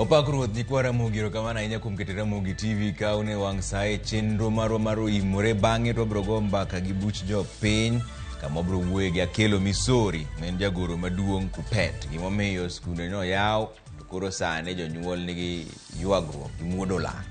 Opak Ruoth nyikwa Ramogi erokamano ahinya kuom keto Ramogi TV ka une wang' sa e chenro marwa mar oimore bang'e to wabiro go mbaka gi buch jopiny kama wabiro wuoye gi Akelo Misori ma en jagoro maduong' Kupet gimomiyo skunde noyaw to koro sani jonyuol nigi ywagruok gi muodo lak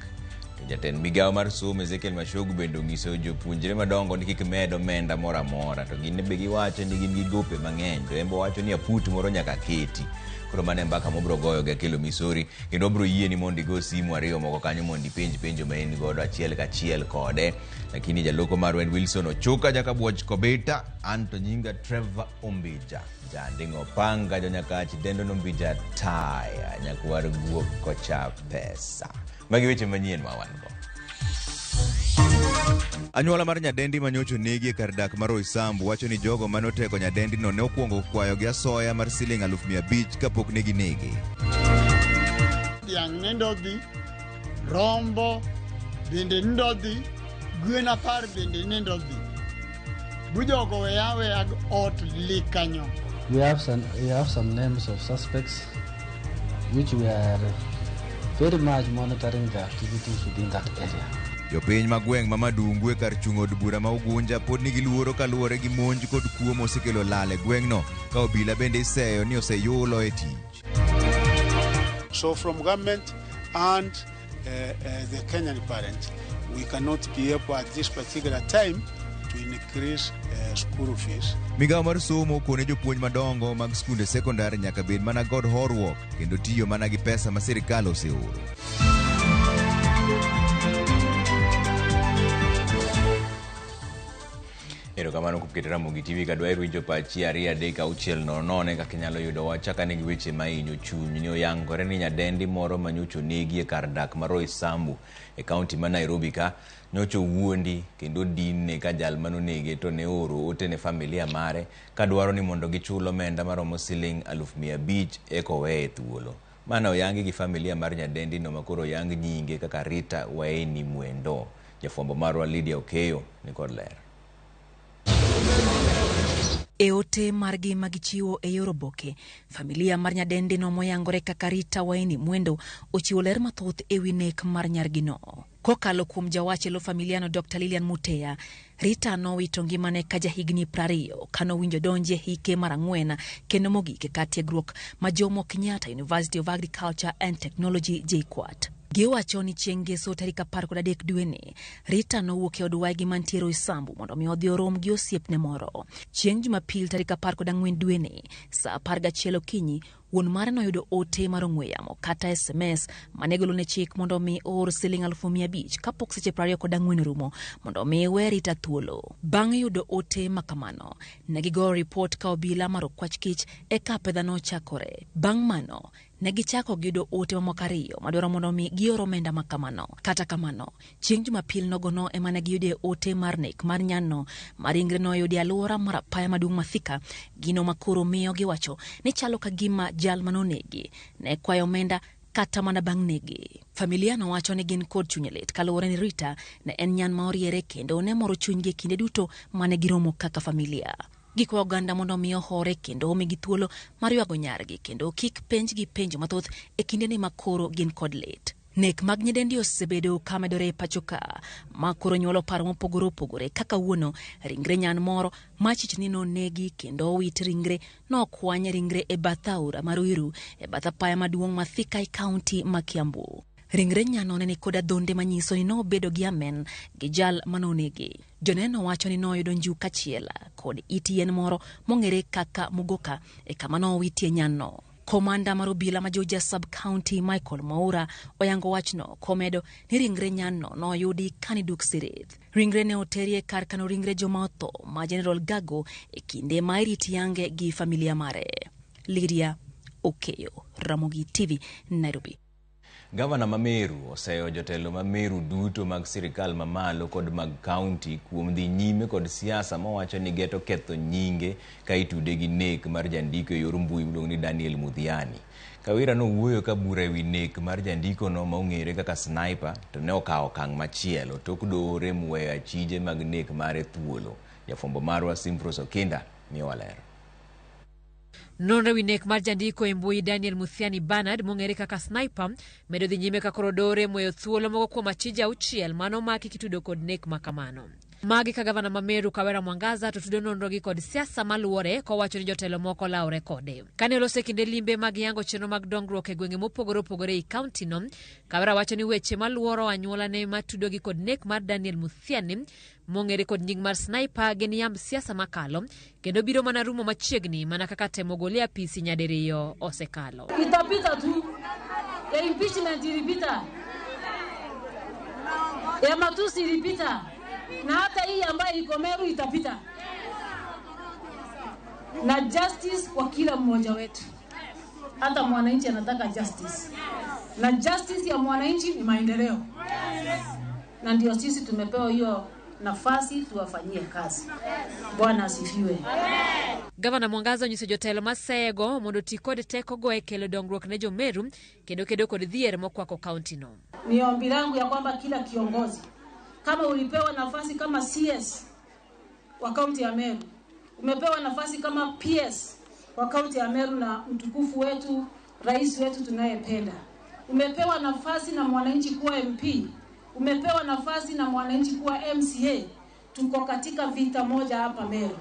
to jatend migawo mar somo Ezekiel Machogu bende onyiso jopuonjre madongo ni kik med omenda moro amora to gin be giwacho ni gin gi gope mang'eny to en be owacho ni aput moro nyaka keti koro mano e mbaka mobro goyo gi Akelo Misori kendo obro yieni mondo igo simu ariyo moko kanyo mondo ipenj penjo ma in godo achiel kachiel kode lakini jaloko marwa en Wilson Ochuka Jakabuoch Kobita an to nyinga Trevor Ombija Janding'o panga jonyakach dendo nombija taya nyakwar guok kocha pesa. Magi weche manyien ma wan go. Anyuola mar nyadendi ma nyocha onegi e kar dak mar Roysambu wacho ni jogo mane oteko nyadendino ne okwongo kwayogi asoya mar siling 500,000 kapok ne ginege. Dhiang' nindo dhi, rombo bende nindo dhi, gwen 10 bende nindo dhi. Bujogo weya aweya ot li kanyo. We have some names of suspects which we are very much monitoring the activities within that area. Jopiny ma gweng' ma Madungu e kar chung' od bura ma Ugunja pod nigi luoro kaluwore gi monj kod kuo mosekelo lal e gweng'no ka obila bende iseyo ni oseyulo e tich. So from government and the Kenyan parents, we cannot be able at this particular time to increase school fees. Migawo mar somo kone jopuonj madongo mag skunde sekondar nyaka bed mana god horuok kendo tiyo mana gi pesa ma sirkal oseoro. Erokamano kuom keto Ramogi TV ka dwaher winjo pachi 2 3 6 0 0 kaka inyalo yudo wach ka nigi weche ma hinyo chuny ni oyangore ni nyadendi moro ma nyocha onegi e kar dak ma Roysambu e kaunti ma Nairobi ka nyocha owuondi kendo odinne ka jal manonege to ne ooro ote ne familia mare ka dwaro ni mondo gichul omenda maromo siling 500,000 eka oweye thuolo. Mano oyangi gi familia mar nyadendi no makoro oyang nyinge kaka Rita Waeni Mwendo. Jafwambo marwa Lydia Okeyo ni kod ler. E ote margi ma gichiwo e yor oboke, familia mar nyadendi no moyangore kaka Rita Waeni Mwendo ochiwo ler mathoth e wi nek mar nyargino. Kokalo kuom jawach e lo familia no Dr. Lilian Mutea, Rita nowito ngimane ka jahigni 20 kanowinjo donje hike mar 4 kendo mogik e kar tiegruok ma Jomo Kenyatta University of Agriculture and Technology JKUAT. Giwacho ni chieng' ngeso tarik 13 dweni, Rita nowuok e od waygi mantie Roysambu mondo mi odhi orom gi osiepne moro. Chieng' Jumapil tarik 14 dweni, saa 11 okinyi, wuon mare noyudo ote mar ong'we yamo kata SMS mane golone chik mondo mi oor siling 500,000 kapok seche 24 orumo mondo mi we Rita thuolo. Bang' yudo ote ma kamano, ne gigoyo ripot ka obila mar okwach kich eka apedha nochakore. Bang' mano, ne gichako giyudo ote mamoko 2 madwaro mondo mi gior omenda ma kamano. Kata kamano, chieng' Jumapil nogono ema ne giyude ote mar nek mar nyanno ma ringre noyudi e alwora mar apaya maduong' ma Thika, gino ma koro miyo giwacho ni chalo ka gima jal manonegi ne kwayo omenda kata mana bang' nege. Familia nowacho ni gin kod chuny lit kaluwore ni Rita ne en nyan ma oriere kendo ne moro chunygi e kinde duto mane giromo kaka familia. Gikwayo oganda mondo omi ohore kendo omigi thuolo mar ywago nyargi kendo kik penjgi penjo mathoth e kindeni ma koro gin kod lit. Nek mag nyidendi osebedo ka medore e pacho ka, ma koro nyuolo paro mopogore opogore kaka wuono ringre nyan moro ma chich ni nonegi kendo owit ringre nokwany ringre e bath aora mar Ruiru e bath apaya maduong' ma Thika e kaunti ma Kiambu. Ringre nyano ne ni kod adhonde manyiso ni nobedo gi amen gi jal manonege. Joneno wacho ni noyudo njuka achiel kod it yien moro mong'ere kaka mugoka e kama nowitie nyanno. Komanda mar obila ma Juja Sub-County Michael Mwaura oyango wachno komedo ni ringre nyanno noyudi kani duk Sirit. Ringre ne oteri e kar kano ringre joma otho ma General Gago e kinde ma irit yange gi familia mare. Lydia Okeyo, Ramogi TV, Nairobi. Gavana ma Meru oseyo jotelo ma Meru duto mag sirikal mamalo kod mag kaunti kuom dhi nyime kod siasa mawacho ni geto ketho nyinge ka itude gi nek mar jandiko e yor mbui miluongo ni Daniel Mudhiani. Kawira nowuoyo ka bura ewi nek mar jandikono ma ong'ere kaka Sniper to ne okawo okang' machielo tok doho rem weyo achije mag nek mare thuolo. Jafwambo marwa Simfros Okinda miyowa ler. Nonro ewi nek mar jandiko e mbui Daniel Muthiani Bernard mong'ere kaka Sniper medo dhi nyime ka koro dore moyo thuolo moko kuom achije auchiel mane omaki kitudo kod nek ma kamano. Magi ka gavana ma Meru Kawera Mwangaza to tudo nonrogi kod siasa maluwore kowacho ni jotelo moko lawre kode. Kane oloso e kinde limbe mag yango chenro mag dongruok e gwenge mopogore opogore ei kauntino, Kawera wacho ni weche maluoro anyuolane matudogi kod nek mar Daniel Muthiani mong'ere kod nying mar Sniper gin yamb siasa makalo kendo biro mana rumo machiegni mana kaka temo gole apisi nyadiriyo osekalo. Itapita tu ya impeachment ilipita, ya matusi ilipita, na hata hii ambayo iko Meru itapita, na justice kwa kila mmoja wetu. Hata mwananchi anataka justice, na justice ya mwananchi ni maendeleo, na ndio sisi tumepewa hiyo nafasi tuwafanyie kazi. Bwana asifiwe. Gavana Mwangaza onyiso jotelo masego mondo oti kod tekogo e kelo dongruok ne jo-Meru kendo kedo kod dhier mokwako kauntino. Ni ombi langu ya kwamba kila kiongozi, kama ulipewa nafasi kama CS wa kaunti ya Meru, umepewa nafasi kama PS wa kaunti ya Meru na mtukufu wetu rais wetu tunayependa, umepewa nafasi na mwananchi kuwa MP, umepewa nafasi na mwananchi kuwa MCA, tuko katika vita moja hapa Meru.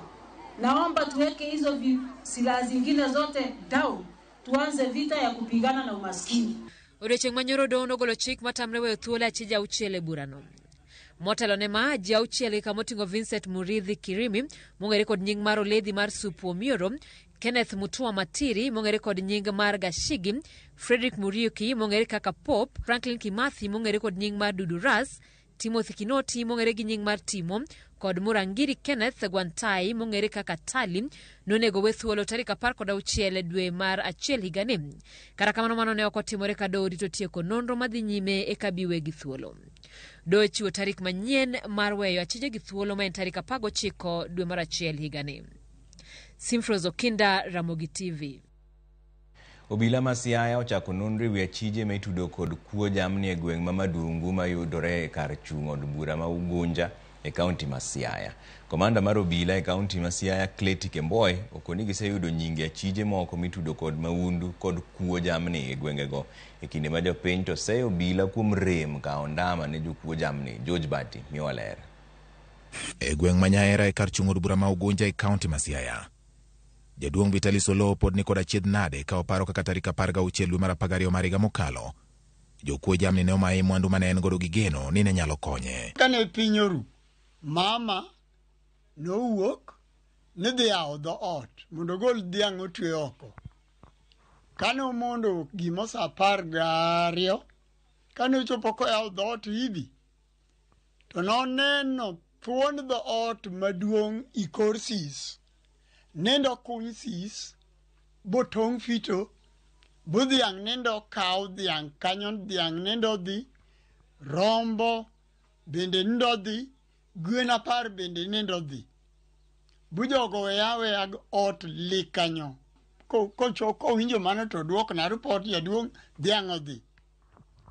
Naomba tuweke hizo silaha zingine zote down, tuanze vita ya kupigana na umaskini. Odiochieng' ma nyoro doho nogolo chik matamre weyo thuolo achije auchiel e burano. Motelo ne ma, ji auchiel gi kama oting'o Vincent Murithi Kirimi mong'ere kod nying mar Oledhi mar Supu Omioro, Kenneth Mutua Matiri mong'ere kod nying mar Gashigi, Frederick Muriuki mong'ere kaka Pop, Franklin Kimathi mong'ere kod nying mar Dudu Ras, Timothy Kinoti mong'ere gi nying mar Timo kod Murangiri Kenneth Gwantai mong'ere kaka Tali nonego we thuolo tarik 16 dwe mar achiel higani. Kata kamano mano ne ok otimore ka doho rito tieko nonro madhi nyime eka bi wegi thuolo. Doho chiwo tarik manyien mar weyo achije gi thuolo ma en tarik 19 dwe mar achiel higani. Simfros Okinda, Ramogi TV. Obila ma Siaya ochako nonro ewi achije ma itudo kod kuo jamni e gweng' ma Madungu mayudore e kar chung' od bura ma Ugunja e kaunti ma Siaya. Komanda mar obila e kaunti ma Siaya Clety Kemboi okoni giseyudo nyinge achije moko mitudo kod maundu kod kuo jamni e gwengego e kinde ma jopiny to seyo obila kuom rem kawo ndama ne jokuo jamni. George Bati miyowa ler. E gweng' ma Nyaera e kar chung' od bura ma Ugunja e kaunti ma Siaya. Jaduong' Vitalis Oloo pod ni kod achiedh nade ka oparo kaka tarik 16 dwe mar 12 mar higa mokalo jokuo jamni ne omaye mwandu mane en godo gi geno ni ne nyalo konye. Kane piny oru, mama nowuok ni dhi yawo dhoot mondo ogol dhiang' otwe oko. Kane omondo gimo sa 12, kane ochopo koyawo dhoot hivi, to noneno thuond dhoot maduong' i kor sis. Nindo kuny sis, botong' fito, bu dhiang' nindo kaw dhiang' kanyo dhiang' nindo dhi, rombo bende nindo dhi, gwen 10 bende nindo dhi. Bu jogo weya aweya ot li kanyo. Kowinjo mano to duokna ripot jaduong' dhiang' odhi.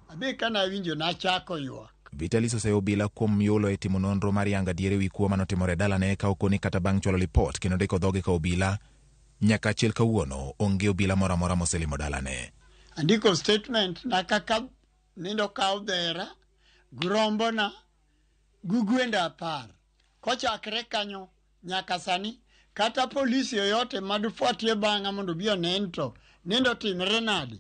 Abe kana awinjo nachako ywak. Vitalis oseyo obila kuom yulo e timo nonro mar yango adier ewi kuo manotimore e dalane ka okoni kata bang' chwalo lipot kendo ndiko dhoge ka obila nyaka achiel kawuono onge obila moro amora moselimo dalane. Andiko statement na kaka nindo kaw dhera, grombona, gi gwenda 10. Kochakre kanyo nyaka sani kata polisi yoyote madufuatie bang'a mondo obi onen to nindo timre nade,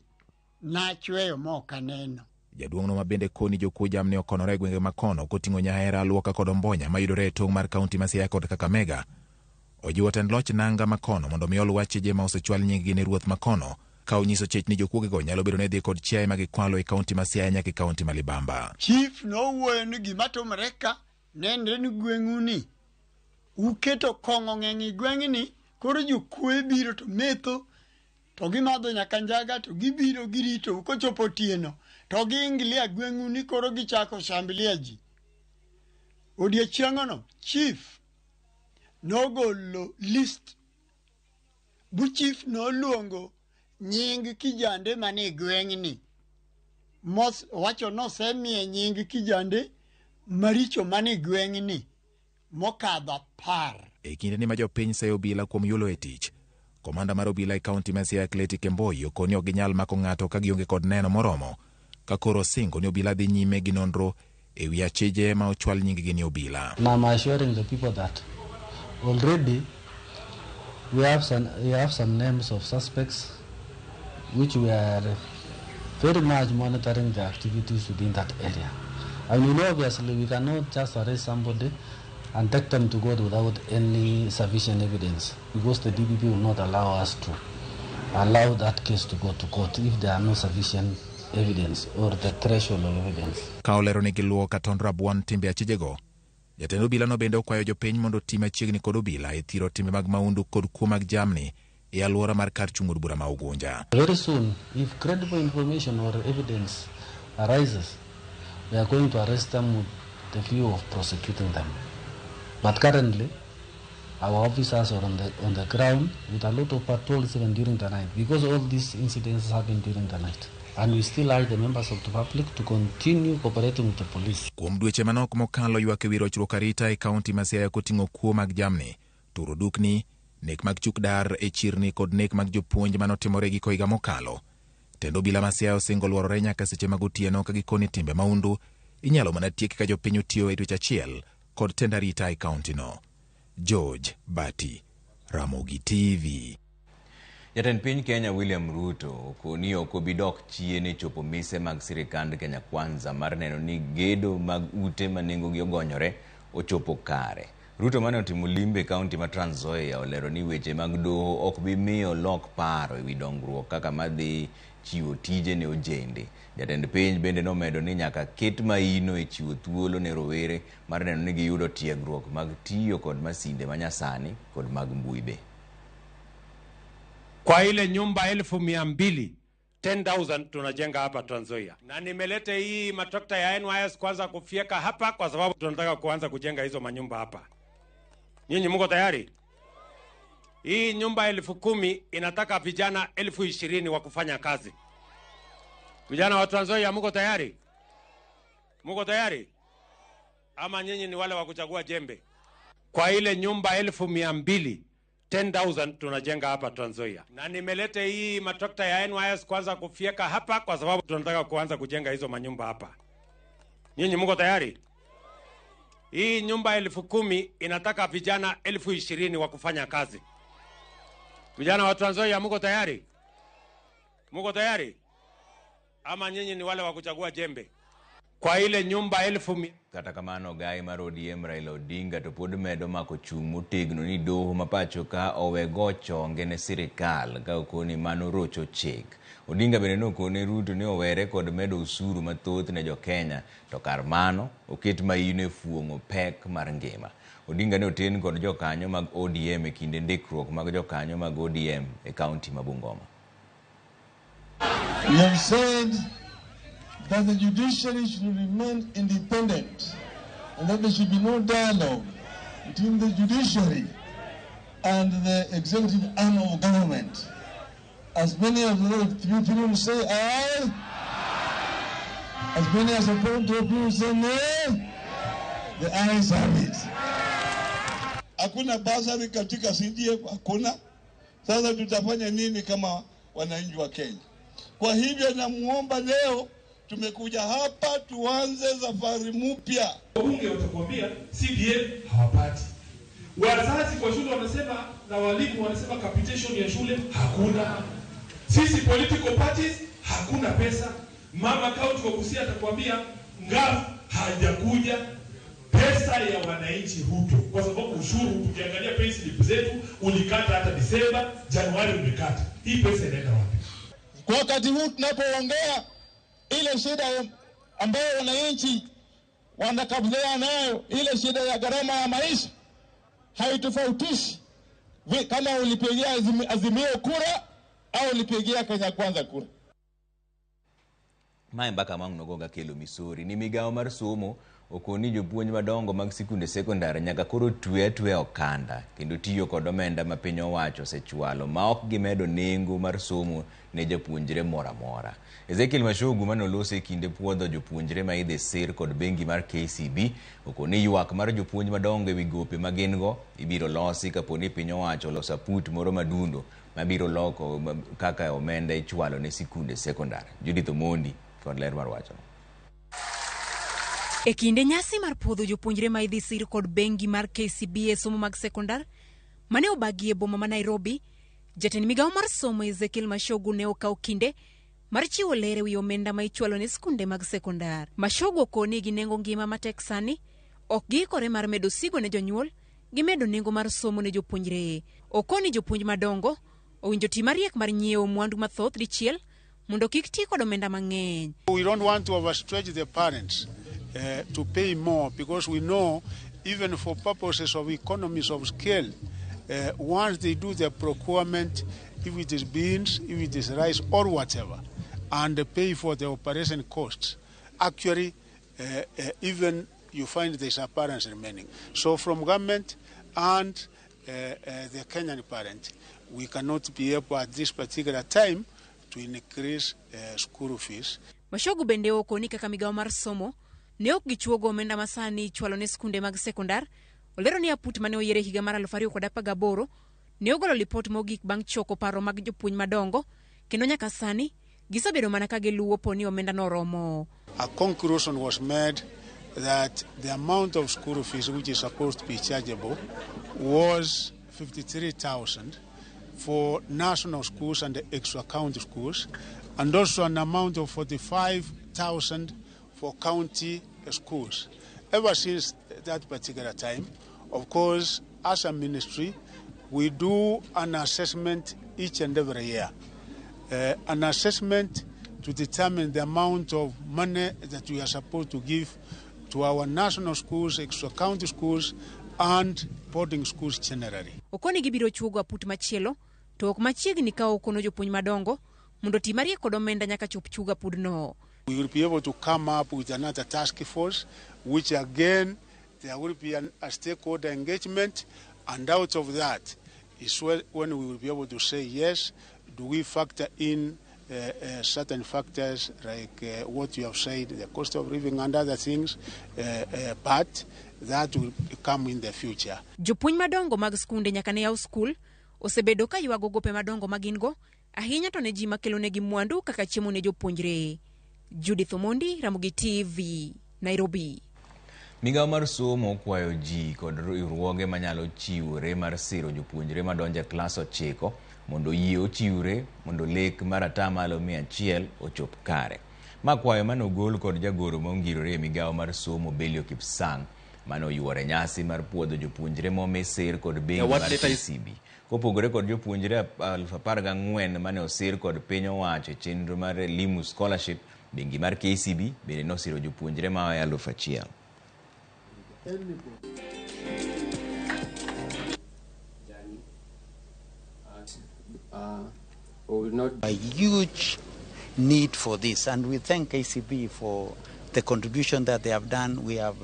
nachweyo mok aneno. Jaduong'no ma bende koni jokuo jamni okonore e gwenge makono koting'o Nyahera, Luoka kod Ombonya mayudore e tong' mar kaunti ma Siaya kod Kakamega. Ojiwo tend loch nanga makono mondo mi oluw achije ma osechwal nying-gi ne ruoth makono ka onyiso chech ni jokuogego nyalo bedo ne dhi kod chiaye ma gikwalo e kaunti ma Siaya nyaka e kaunti ma Libamba. Chief nowuoyo ni gima timore ka nenre ni gweng'u ni uketo kong'o ng'eny e gweng'ni, koro jokuoye biro to metho to gimadho nyaka njaga to gibiro girito kochopo otieno to giingilia gweng'u ni koro gichako shambulia ji. Odiechieng'no chief nogolo list bu chief noluongo nying kijande manie gweng'ni. Mos wacho nosemiye nying kijande maricho manie gweng'ni mokadho 10. E kinde ni ma jopiny seyo obila kuom yulo e tich, Komanda mar obila e kaunti ma Siaya Cleti Kemboi okoni ok ginyal mako ng'ato ka gionge kod neno moromo, ka koro osingo ni obila dhi nyime gi nonro e wi achije ma ochwal nying-gi ni obila. And I'm assuring the people that already we have some names of suspects which we are very much monitoring the activities within that area. And obviously we cannot just arrest somebody and take them to court without any sufficient evidence, because the DPP will not allow us to allow that case to go to court if there are no sufficient evidence or the threshold of evidence. Ka olero ni giluwo ka tond rabuon timbe achijego, jatend obilano bende okwayo jopiny mondo oti machiegni kod obila e thiro timbe mag mahundu kod kuo mag jamni e alwora mar kar chung' od bura ma Ugunja. Very soon, if credible information or evidence arises, we are going to arrest them with the view of prosecuting them. But currently, our officers are on the ground with a lot of patrols even during the night, because all these incidents happen during the night. And we still urge the members of the public to continue cooperating with the police. Kuom dweche manok mokalo, ywak e wi rochruok arita e kaunti ma Siaya koting'o kuo mag jamni, turo dukni, nek mag chuk dar e chirni kod nek mag jopuonj manotimore giko higa mokalo. Tend obila ma Siaya osingo lworore nyaka seche mag otieno ka gikoni timbe mahundu inyalo mana tieki ka jopiny otiyo e twech achiel kod tend arita e kauntino. George Bati, Ramogi TV. Jatend piny Kenya William Ruto okoni ok obi dok chien e chopo mise mag sirikand Kenya Kwanza mar neno ni gedo mag ute ma nengogi ogonyore ochopo kare. Ruto mane otimo limbe e kaunti ma Trans Nzoia olero ni weche mag doho ok bi miyo lok paro ewi dongruok kaka madhi chiwo tije ne ojende. Jatend piny bende nomedo ni nyaka ket maino e chiwo thuolo ne rowere mar neno ni giyudo tiegruok mag tiyo kod masinde manyasani kod mag mbui be. Kwa ile nyumba 200,000, 10,000 tunajenga hapa Trans Nzoia, na nimeleta hii matrakta ya NYS kwanza kufyeka hapa, kwa sababu tunataka kuanza kujenga hizo manyumba hapa. Nyinyi mko tayari? Hii nyumba 10,000 inataka vijana 20,000 wa kufanya kazi. Vijana wa Trans Nzoia, mko tayari? Mko tayari? Ama nyinyi ni wale wa kuchagua jembe? Kwa ile nyumba 200,000, 10,000 tunajenga hapa Trans Nzoia, na nimeleta hii matrakta ya NYS kwanza kufyeka hapa, kwa sababu tunataka kuanza kujenga hizo manyumba hapa. Nyinyi mko tayari? Hii nyumba 10,000 inataka vijana 20,000 wa kufanya kazi. Vijana wa Trans Nzoia, mko tayari? Mko tayari? Ama nyinyi ni wale wa kuchagua jembe? Kwa ile nyumba elfu mia Kata kamano, gai mar ODM Raila Odinga to pod medo mako chung' motegno ni doho ma pacho ka owe go chonge ne sirikal ka okoni mano rocho chik. Odinga bende nokone Ruto ni owere kod medo osuru mathoth ne jokenya to kar mano oket maino e fuong'o pek mar ngima. Odinga ne oten kod jokanyo mag ODM e kinde ndikruok mag jokanyo mag ODM e kaunti ma Bungoma. We have said that the judiciary should remain independent and that there should be no dialogue between the judiciary and the executive arm of government. As many as the people say aye, as many as support the people say nay, the ayes have it. Hakuna basari katika CDF, hakuna. Sasa tutafanya nini kama wananchi wa Kenya? Kwa hivyo namuomba leo tumekuja hapa tuanze safari mpya. Wabunge watakwambia CDF hawapati. Wazazi kwa shule wanasema na walimu wanasema capitation ya shule hakuna. Sisi political parties hakuna pesa. Mama county wa Busia atakwambia NGAAF hajakuja. Pesa ya wananchi Ruto, kwa sababu ushuru tukiangalia pay slip zetu ulikata hata Disemba, Januari umekata. Hii pesa inaenda wapi? Kwa wakati huu tunapoongea, ile shida ambayo wananchi wanakabiliana nayo, ile shida ya gharama ya maisha haitofautishi kama ulipigia Azimio kura au ulipigia Kenya Kwanza kura. Mae mbaka ma ang' nogo kelo Misori ni migawo mar somo okoni jopuonj madongo mag sikunde sekondar nyaka koro twe atweya okanda kendo tiyo kod omenda ma piny owacho osechwalo ma ok gimedo nengo mar somo ne japuonjre moro amora. Ezekiel Machogu mane oloso e kinde puodho jopuonjre ma idhi sir kod bengi mar KCB okoni ywak mar jopuonj madongo ewi gope ma gin go ibiro losi kapo ni piny owacho oloso aput moro madundo mabiro loko kaka omenda ichwalo ne sikunde sekondar. Judith Omondi kod ler mar wacho. E kinde nyasi mar puodho jopuonjre ma idhi sir kod bengi mar KCB e somo mag sekondar mane obagi e boma ma Nairobi, jatend migawo mar somo Ezekiel Machogu ne okawo kinde mar chiwo ler ewi omenda ma ichwalo ne skunde mag sekondar. Machogu okoni gi nengo ngima matek sani, ok giikore mar medo sigo ne jonyuol gi medo nengo mar somo ne jopuonjre. Okoni jopuonj madongo owinjo ti mariek mar nyiewo mwandu mathoth dichiel mondo kik ti kod omenda mang'eny. We don't want to overstretch the parents to pay more because we know even for purposes of economies of scale, once they do the procurement, if it is beans, if it is rice or whatever, and they pay for the operation costs, actually even you find there's a parents remaining. So from government and the Kenyan parent, we cannot be able at this particular time to increase school fees. Machogu bende okoni kaka migawo mar somo ne ok gichuogo omenda ma sani ichwalo ne skunde mag sekondar. Olero ni aput mane oyier e higa mar 2018 ne ogolo lipot mogik bang' choko paro mag jopuonj madongo kendo nyaka sani gisebedo mana ka giluwo po ni omenda no oromo. A conclusion was made that the amount of school fees which is supposed to be chargeable was 53,000 for national schools and extra county schools, and also an amount of 45,000 for county schools. Ever since that particular time, of course, as a ministry, we do an assessment each and every year. An assessment to determine the amount of money that we are supposed to give to our national schools, extra county schools, and boarding schools generally. Okoni gibiro chuogo aput machielo to ok machiegni ka okono jopuonj madongo mondo ti mariek kod omenda nyaka chop chugo apudno. We will be able to come up with another task force, which again, there will be a stakeholder engagement, and out of that is when we will be able to say, yes, do we factor in certain factors like what you have said, the cost of living and other things, but that will come in the future. Jopuonj madongo mag skunde nyaka ne yaw skul osebedo ka ywago gope madongo ma gin go, ahinya to ne ji makelonegi mwandu kaka chiemo ne jopuonjre. Judith Omondi, Ramogi TV, Nairobi. Migawo mar somo okwayo ji kod riwruoge manyalo chiwore mar siro jopuonjre madonjo e klas 9 mondo oyie ochiwre mondo lek mar 100% ochop kare. Ma kwayo mane ogol kod jagoro maongirore e migawo mar somo Belio Kipsang mane oyuore nyasi mar puodho jopuonjre momi sir kod bengi mar KCB. Kopogore kod jopuonjre 14,000 mane osir kod piny owacho e chenro mar Elimu Scholarship, bengi mar KCB bende nosiro jopuonjre maoya 1,000. A huge need for this, and we thank KCB for the contribution that they have done. We have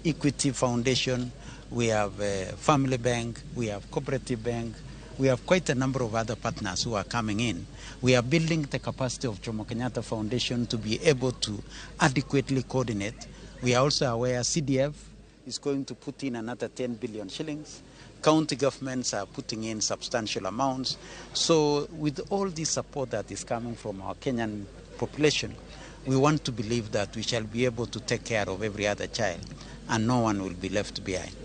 Equity Foundation, we have Family Bank, we have Cooperative Bank, we have quite a number of other partners who are coming in. We are building the capacity of Jomo Kenyatta Foundation to be able to adequately coordinate. We are also aware CDF is going to put in another 10 billion shillings. County governments are putting in substantial amounts. So with all this support that is coming from our Kenyan population, we want to believe that we shall be able to take care of every other child and no one will be left behind.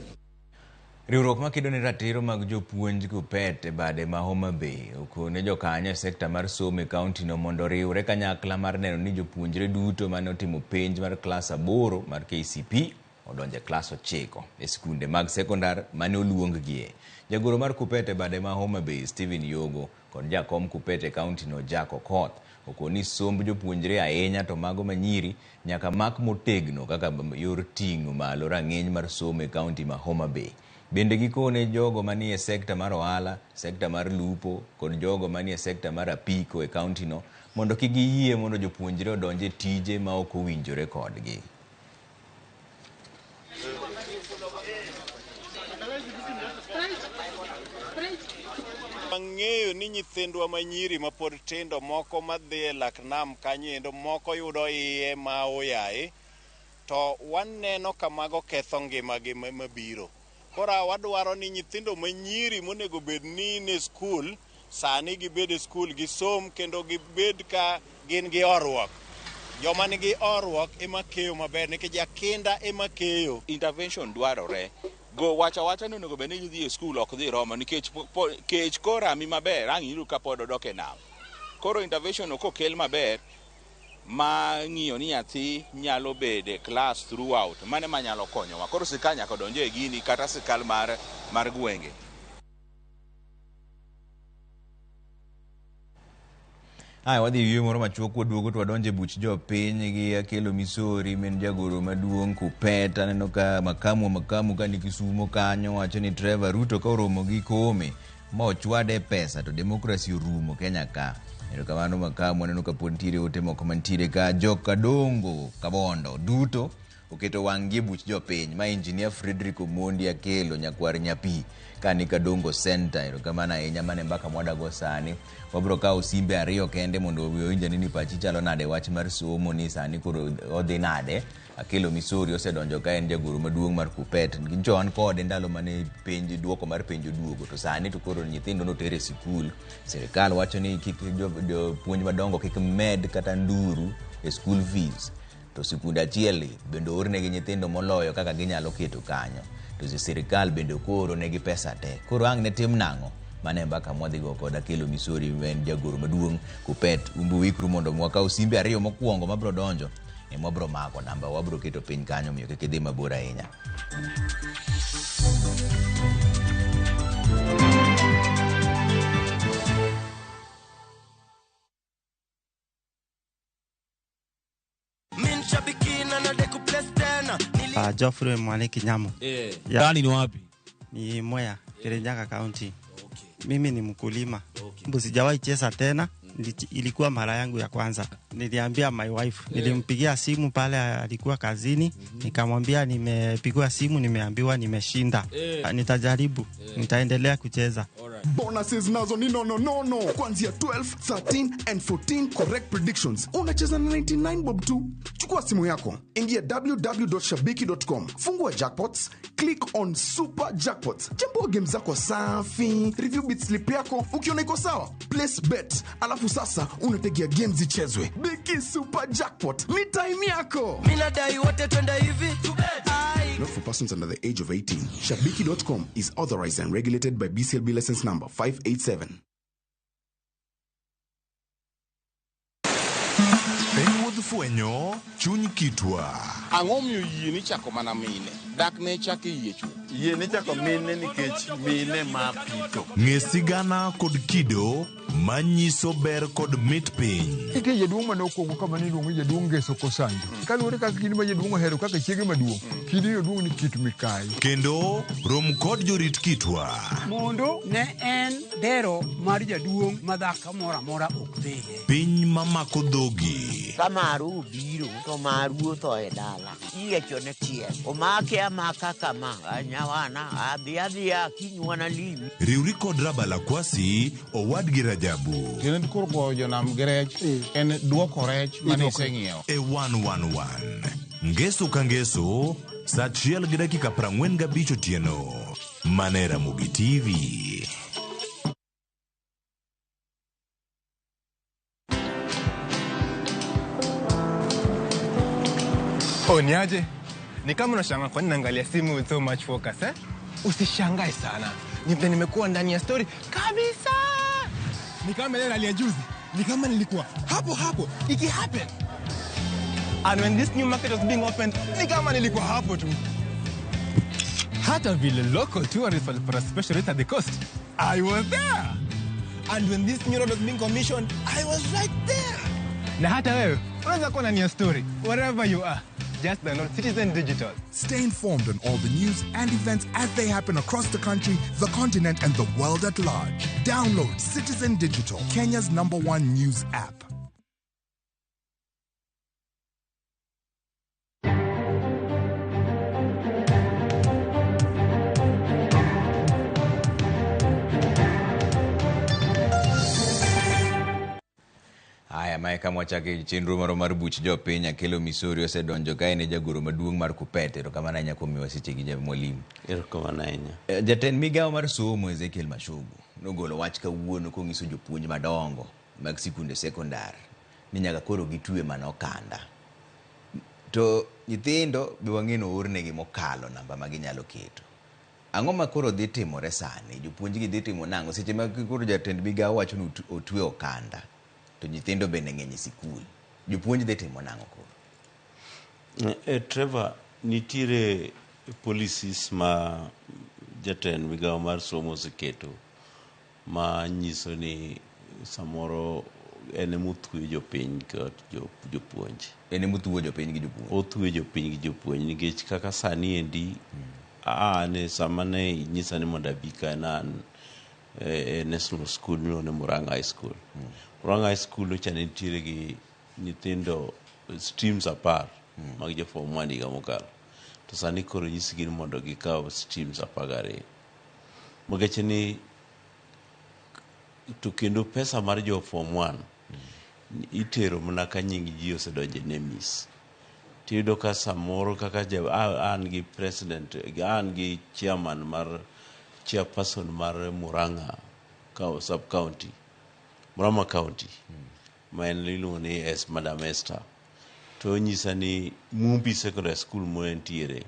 Riwruok makedo ne ratiro mag jopuonj KUPPET e bade ma Homa Bay okone jokanyo e sekta mar somo e kaunti no mondo oriwre kanyakla mar neno ni jopuonjre duto mane otimo penj mar klas 8 mar KCP odonjo e klas 9 e skunde mag sekondar mane oluonggie. Jagoro mar KUPPET e bade ma Homa Bay Stephen Yogo kod jakom KUPPET e kaunti no Jack Okoth okoni somb jopuonjre ahinya to mago manyiri nyaka mak motegno kaka yor ting'o malo rang'iny mar somo e kaunti ma Homa Bay. Bende gikone jogo manie sekta mar ohala, sekta mar lupo kod jogo manie sekta mar apiko e kaunti no mondo kik giyie mondo jopuonjre odonj e tije ma ok owinjore kodgi. Wang'eyo ni nyithindwa manyiri mapod tindo moko madhi e lak nam kanyo endo moko yudo iye ma oyaye to waneno ka mago ketho ngimagi mabiro. Koro wadwaro ni nyithindo manyiri monego bed ni ne skul Sani gibed e skul gisom kendo gibed ka gin gi horuok. Joma nigi horuok ema keyo maber nikech jakinda ema keyo. Intervention dwarore. Go wacho awacha ni onego bed ni gidhi e skul ok dhi romo nikech kech korami maber ang' iyud ka pod odok e nam. Koro intervention no kokel maber ma ng'iyo ni nyathi nyalo bedo e class throughout, mano ema nyalo konyowa. Koro sirkal nyaka donj e gini kata sirkal mar gwenge. Aya, wadhi e yueyo moro machuok waduogo to wadonjo e buch jopiny gi Akelo Misori min jagoro maduong' Kupet. Aneno ka makamu wa makamu ka ni Kisumo kanyo wacho ni Trevor Ruto ka oromo gi Koome ma ochwade pesa to demokrasi orumo Kenya ka. Erokamano makamu, aneno ka pod nitiere ote moko mantiere ka. Jokadongo Kabondo duto oketo wang'gi e buch jopiny. Ma Engineer Frederick Omondi Akelo nyakwar Nyapi ka ni Kadongo Center. Erokamano ahinya, mane mbaka mwadago sani. Wabro kawo simbe ariyo kende mondo wawinj ane ni pachi chalo nade wach mar somo ni sani koro odhi nade. Akelo Misori osedonjo ka en jagoro maduong' mar Kupet. Nyocha wan kode ndalo mane penj duoko mar penj oduogo to sani to koro nyithindo noter e sikul. Sirikal wacho ni kik jopuonj madongo kik med kata nduru e school fees. To sikunde achiel bende oornegi nyithindo moloyo kaka ginyalo keto kanyo. To sirikal bende ok ooronegi pesa te. Koro ang' ne tim nang'o? Mano e mbaka mwadhigo kod Akelo Misori ma en jagoro maduong' Kupet. Umbu ikru mondo wakaw simbe ariyo mokwongo mabro donjo ema wabro mako namba wabro keto piny kanyo omiyo kik idhi mabor ahinya. Geoffrey Mwaniki Nyamu. Ya. Ndani ni wapi? Ni Mwea, Kirinyaga County. Mimi ni mkulima. Sijawahi cheza tena. Ilikuwa mara yangu ya kwanza. Niliambia my wife, nilimpigia simu pale alikuwa kazini, nikamwambia nimepigiwa simu, nimeambiwa nimeshinda. Nitajaribu, nitaendelea kucheza. Bonuses nazo ni nono nono kuanzia 12, 13 and 14 correct predictions. Unacheza na 99 bob tu. Chukua simu yako, ingia www.shabiki.com, fungua jackpots, click on super jackpots, chambua game zako safi, review bit slip yako, ukiona iko sawa, place bet, alafu sasa unategea games zichezwe. Biki super jackpot ni time yako. Mimi nadai wote twende hivi. Not for persons under the age of 18. Shabiki.com is authorized and regulated by BCLB license number 587. Piny fwenyo chuny kitwa. Ang'o miyo yie ni chako mana mine? Dak ne chako yie chuth. Yie ni chako mine nikech mine ma pitho. Ng'e sigana kod kido manyiso ber kod mit piny. Nitie jaduong' mane okwongo kama niluongo ni jaduong' Ngeso Kosanjo. Kaluwore kaka kidi ma jaduong' ohero kaka chiege maduong', kidi oduong' ni Kit Mikayi. Kendo rom kod jorit kitwa. Mondo ne en dero mar jaduong' ma dhako moro amora ok dhiye. Piny mamako dhogi. Ka maru obiro to maru otho e dala. Iyiecho ne tiel. Omake amaka kama. Nyawana adhi adhiya kiny wana limi. Riwri kod Rabala Kwasi owadgi Rajabu. Kendo koro goyo jonam gi rech en duoko rech mane iseng'iewo. E 111. Ngeso ka ngeso, saa 1:45 otieno. Mana e Ramogi TV. Oh, niaje? Ni kama unashangaa kwa nini naangalia simu with so much focus, eh? Usishangae sana. Ni vile nimekuwa ndani ya story kabisa. Ni kama ile rally ya juzi. Ni kama nilikuwa hapo hapo iki happen. And when this new market was being opened, ni kama nilikuwa hapo tu. Hata vile local tourists walipata special rate at the coast, I was there. And when this new road was being commissioned, I was right there. Na hata wewe unaweza kuwa ndani ya story wherever you are. Just download Citizen Digital. Stay informed on all the news and events as they happen across the country, the continent, and the world at large. Download Citizen Digital, Kenya's #1 news app. Haya, mae kama wachake chenro marwa mar buch jopiny. Akelo Misori osedonjo ka en e jagoro maduong' mar Kupet. Erokamano ahinya kuom miwa sechegi ja mwalimu. Erokamano ahinya. Jatend migawo mar somo Ezekiel Machogu nogolo wach kawuono konyiso jopuonj madongo mag sikunde sekondar ni nyaka koro gitwe mana okanda. To nyithindo be wang'e ni oornegi mokalo namba ma ginyalo keto. Ang'o ma koro dhi timore sani? Jopuonj gi dhi timo nang'o? Seche ma koro jatend migawo wacho ni otwe okanda to nyithindo bende ng'eny e sikul. Jopuonj dhi timo nang'o koro? Trevor, nitiere policies ma jatend migawo mar somo oseketo ma nyiso ni samoro en emothuyo jopiny kod jopuonj. En emothuo jopiny gi jopuonj. Othuyo jopiny gi jopuonj nikech kaka sani endi an sama ne inyisa ni mondo abi ka ne an e national school miluongo ni Murang'a High School. Murang'a High School nyocha ne nitiere gi nyithindo streams 10 mag jo form 1 higa mokalo. To sani koro nyisgi ni mondo gikaw streams 12. Nikech ni to kendo pesa mar jo form 1 itero mana ka nying ji osedonjo e NEMIS. Tiyudo ka samoro kaka an gi president, an gi chairman mar chairperson mar Murang'a sub county, Murang'a County, ma en iluongo ni Madam Esther. To onyisa ni Mumbi Secondary School mo entiere,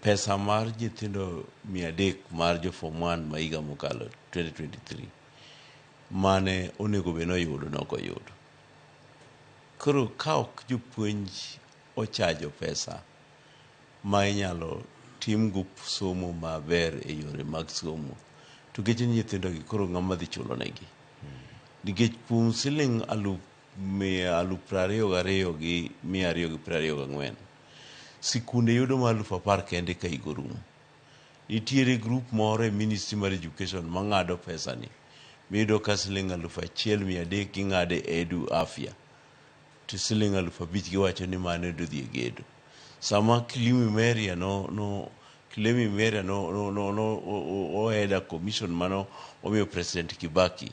pesa mar nyithindo 300 mar jo form 1 ma higa mokalo 2023 mane onego bed ni oyudo ne ok oyudo. Koro ka ok jopuonj ochajo pesa ma inyalo timgo somo maber e yore mag somo, to geche nyithindo gi koro ng'ama dhi chulo negi? Nikech kuom siling 22,224 sikunde yudo ma 10,000 kende ka higa orumo. Nitiere group moro e Ministry mar Education mang'ado pesa ni miyudo ka siling 1,300 ging'ade e Edu Afya to siling 5,000 giwacho ni mano dhi e gedo. Sama Kilimi Meria no Kilemi Meria no no no no ohead commission mano omiyo President Kibaki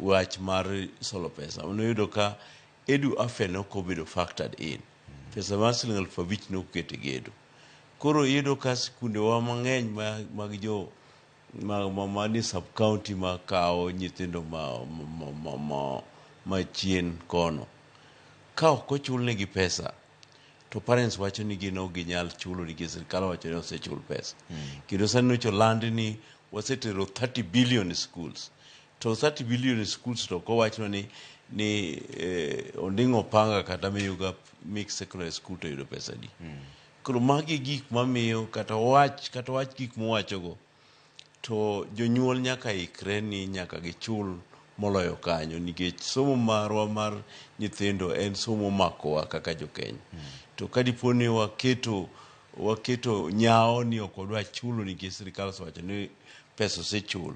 wach mar solo pesa, noyudo ka Edu Afya ne ok obedo factored in. Pesa mar siling 5,000 ne ok oket e gedo. Koro iyudo ka sikundewa mang'eny mag jo mani sub county makawo nyithindo ma chien kono, ka ok ochulnegi pesa to parents wacho ni gin ok ginyal chulo nikech sirikal owacho ni osechul pesa. Kendo sani nyocha oland ni wasetero 30 billion schools. To 30 billion schools to ok owachnwa ni Onding'o Panga kata Mayuga Mixed Secondary School to yudo pesa adi. Koro magi gik mamiyo kata wach gik mowachogo to jonyuol nyaka ikre ni nyaka gichul moloyo kanyo nikech somo marwa mar nyithindo en somo makowa kaka jokenya. To ka dipo ni waketo nyawo ni ok wadwa chulo nikech sirikal osewacho ni pesa osechul,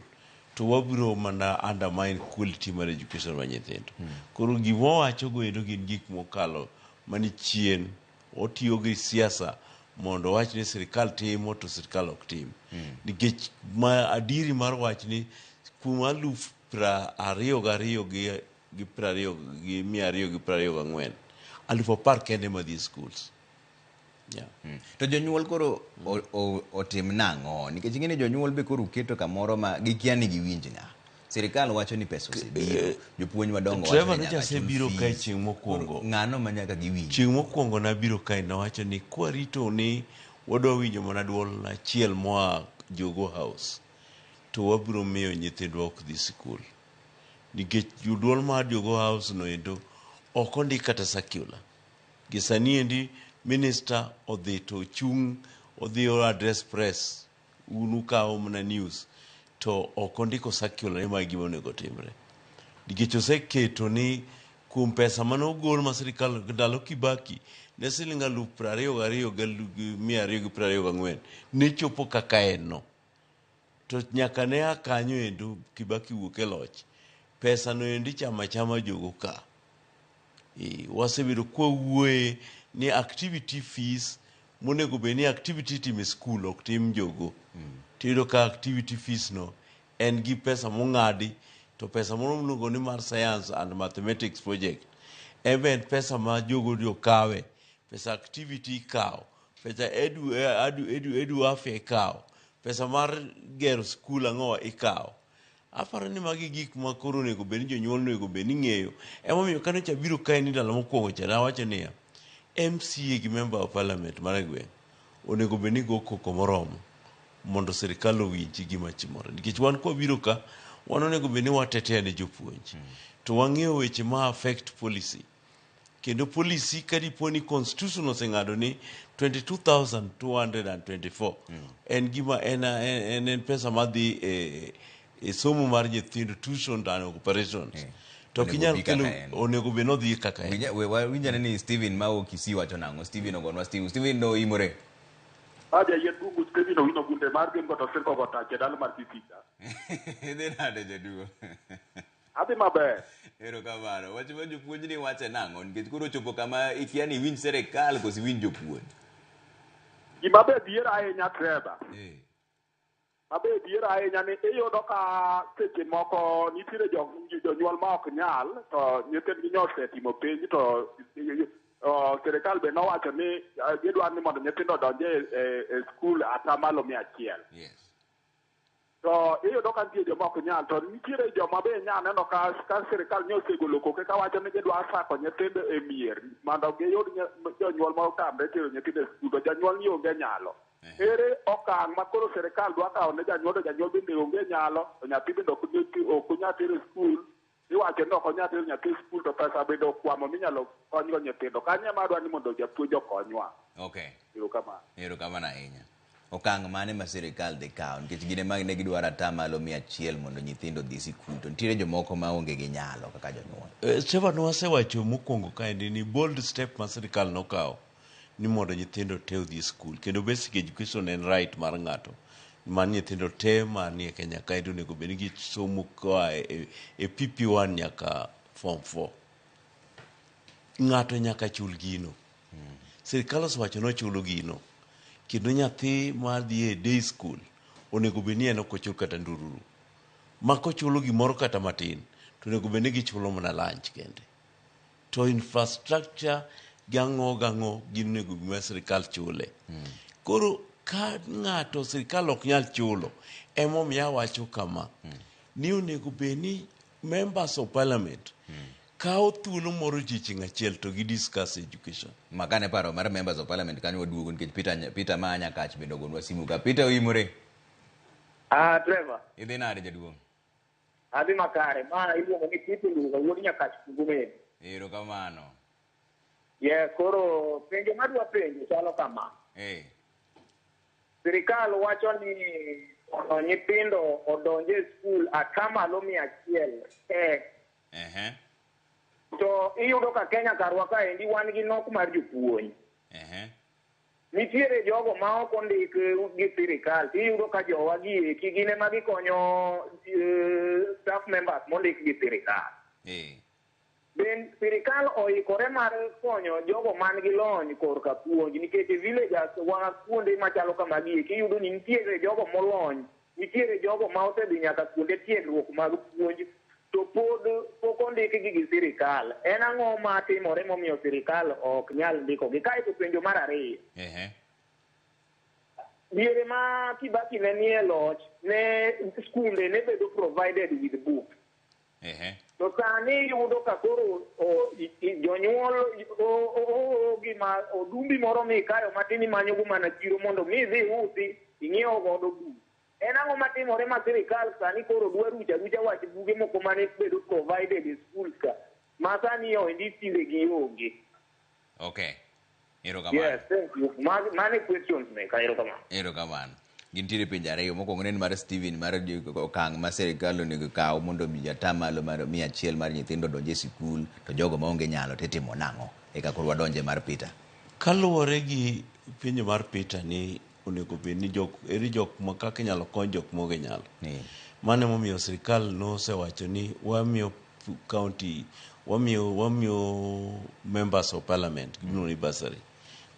to wabiro mana undermine quality mar education mar nyithindo. Koro gima owacho go endo gin gik mokalo mani chien. Otiyo gi siasa mondo owach ni sirikal timo to sirikal ok tim. Nikech ma adiri mar wach ni kuom 22,224 10,000 kende madhi schools. Yeah. To jonyuol koro otim nang'o? Nikech ing'e ni jonyuol be koro uketo kamoro ma gikia ni giwinj ng'a. Sirikal wacho ni pesa osebiro, jopuonj madongo wacho Trevor ni nyocha nyaka chul asebiro kae fees. chieng' mokwongo. Ng'ano ma nyaka giwinj? Chieng' mokwongo nabiro kae nawacho ni kwarito ni wadwa winjo mana duol achiel moa Jogoo House to wabiro miyo nyithindwa ok dhi sikul. Nikech duol mar Jogoo House no endo ok ondik kata circular. Gi sani endi minister odhi to ochung' odhi o address press un ukawo mana news to ok ondiko circular ni mae gima onego timre. Nikech oseketo ni kuom pesa mane ogol ma sirikal ndalo Kibaki ne siling 22,224 ne chopo kaka en no. To nyaka ne a kanyo endo Kibaki wuok e loch, pesa no endi chama chama jogo ka. Wasebedo kwawuoye ni activity fees monego bed ni activity itimo e school ok tim jogo. Tiyudo ka activity fees no en gi pesa mong'adi to pesa moro miluongo ni mar science and mathematics project en be en pesa ma jogo okawe. Pesa activity ikawo, pesa edu afya ikawo, Pesa mar gero skul ang'owa ikawo. Aparo ni magi gik ma koro onego bed ni jonyuol onego bed ni ng'eyo. Emomiyo kane cha biro kae ni ndalo mokwongo cha nawacho niya, MCA gi member of parliament mar e gweng' onego bed ni go koko moromo mondo sirikal owinji gima timore. Nikech wan kwabiro ka, wan onego bed ni watetea ne jopuonj. To wang'eyo weche ma affect policy. Kendo policy ka dipo ni constitution oseng'ado ni 22,224 en gima en, en, en pesa madhi e, e somo mar nyithindo tuition and operations. To ok Onego inyal obi kaka kelo en. onego bed nodhi kaka en. Winjane ni Steven ma wuok Kisii wacho nang'o? Steven ogonwa Steven. Steven no imore. Aja yien bungu Stephen Owino Gunde mar gin goto sirko go tach e dala mar Kisika. Idhi nade jaduong'? Adhi maber. Erokamano. Wach ma jopuonj ni wache nang'o? Nikech koro ochopo kama ikia ni iwinj sirikal koso iwinj jopuonj. Gima be dhiera ahinya Trevor. Mabe dhiera ahinya ni iyudo ka seche moko nitiere jonyuol ma ok nyal to nyithindgi nyo osetimo penj to sirikal be nowacho ni gidwaro ni mondo nyithindo odonj e skul atamalo 100. To iyudo ka nitie joma ok nyal to nitiere joma be nya neno ka sirikal nyo osegolo koke kawacho ni gidwa sako nyithindo e mier mondo giyud jonyuol ma otamre tero nyithindo e skul to janyuol ni onge nyalo. Ere okang' ma koro sirikal dwa kawo ne janyuol to janyuol bende onge nyalo to nyathi bende ok onyal tero e skul iwacho ni ok onyal tero nyathi e skul to pesa bende okwamo minyalo konygo nyithindo. Kanyo ema adwa ni mondo japuonj okonywa. Okay. Erokamano. Erokamano ahinya. Okang' mane ma sirikal dhi kawo nikech gin ema ne gidwaro atamalo 100 mondo nyithindo odhi sikul to nitiere jomoko ma onge gi nyalo kaka jonyuol. Trevor nwasewacho mokwongo kaendi ni bold step ma sirikal nokawo ni mondo nyithindo te odhi e skul kendo basic education en right mar ng'ato mar nyithindo te manie Kenya kaendi onego bed ni gisomo koa e PP1 nyaka form 4. Ng'ato nyaka chul gino. Sirikal osewacho ni ochulo gino kendo nyathi madhi e day school onego bed ni en ok ochul kata ndururu. Ma kochulo gimoro kata matin to onego bed ni gichulo mana lunch kende. To infrastructure gi ang'o gang'o gin onego bed ma sirikal chule. Koro ka ng'ato sirikal ok nyal chulo emomiyo awacho kama ni onego bed ni members of parliament kawo thuolo moro odiochieng' achiel to gi discuss education. Makane paro mar members of parliament kanyo waduogo nikech Peter ma Nyakach bende ogonwa simu ka. Peter oimore. Trevor. Idhi nade jaduong'? Adhi makare. Ma iluongo ni Peter Luga wuod Nyakach Kugumeni. Erokamano. Yes, koro penjo madwa penjo chalo kama. Sirikal wacho ni mondo nyithindo odonj e skul atamalo 100 To iyudo ka Kenya karwa kaendi wan gi nok mar jopuonj. Nitiere jogo ma ok ondik gi sirikal, iyudo ka jowa gi eki gin ema gikonyo staff members mondik gi sirikal. Ben sirikal oikore mar konyo jogo man gi lony korka puonj nikech e villages wa kuonde machalo kamagi eki iyudo ni nitiere jogo molony, nitiere jogo ma osedhi nyaka kuonde tiegruok mag puonj to pod pok ondikgi gi sirikal. En ang'o matimore momiyo sirikal ok nyal ndikogi? Kaeto penjo mar ariyo. Diere ma Kibaki ne nie loch, ne skunde ne bedo provided with books. To sani iyudo ka koro jonyuol gima odumbi moro mikayo matin imanyogo mana chiro mondo mi idhi usi ing'iew godo buk. En ang'o matimore ma sirikal sani koro dwa rucho arucha wach buge moko mane bedo provided e schools ka ma sani oendi tinde gionge. Okay. Erokamano. Yes, thank you. Mane questions meka, erokamano. Erokamano. Gintiere penjo ariyo. Mokwongo ne en mar Steven mar okang' ma sirikal onego kaw mondo mi atamalo mar 100 mar nyithindo odonj e sikul to jogo maonge nyalo titimo nang'o? Eka koro wadonje mar Peter. Kaluwore gi penjo mar Peter ni onego bed ni jok ere jok ma kaka inyalo kony jok maonge nyalo. Mano emomiyo sirikal nosewacho ni wamiyo county wamiyo members of parliament gimiluongo ni bursary.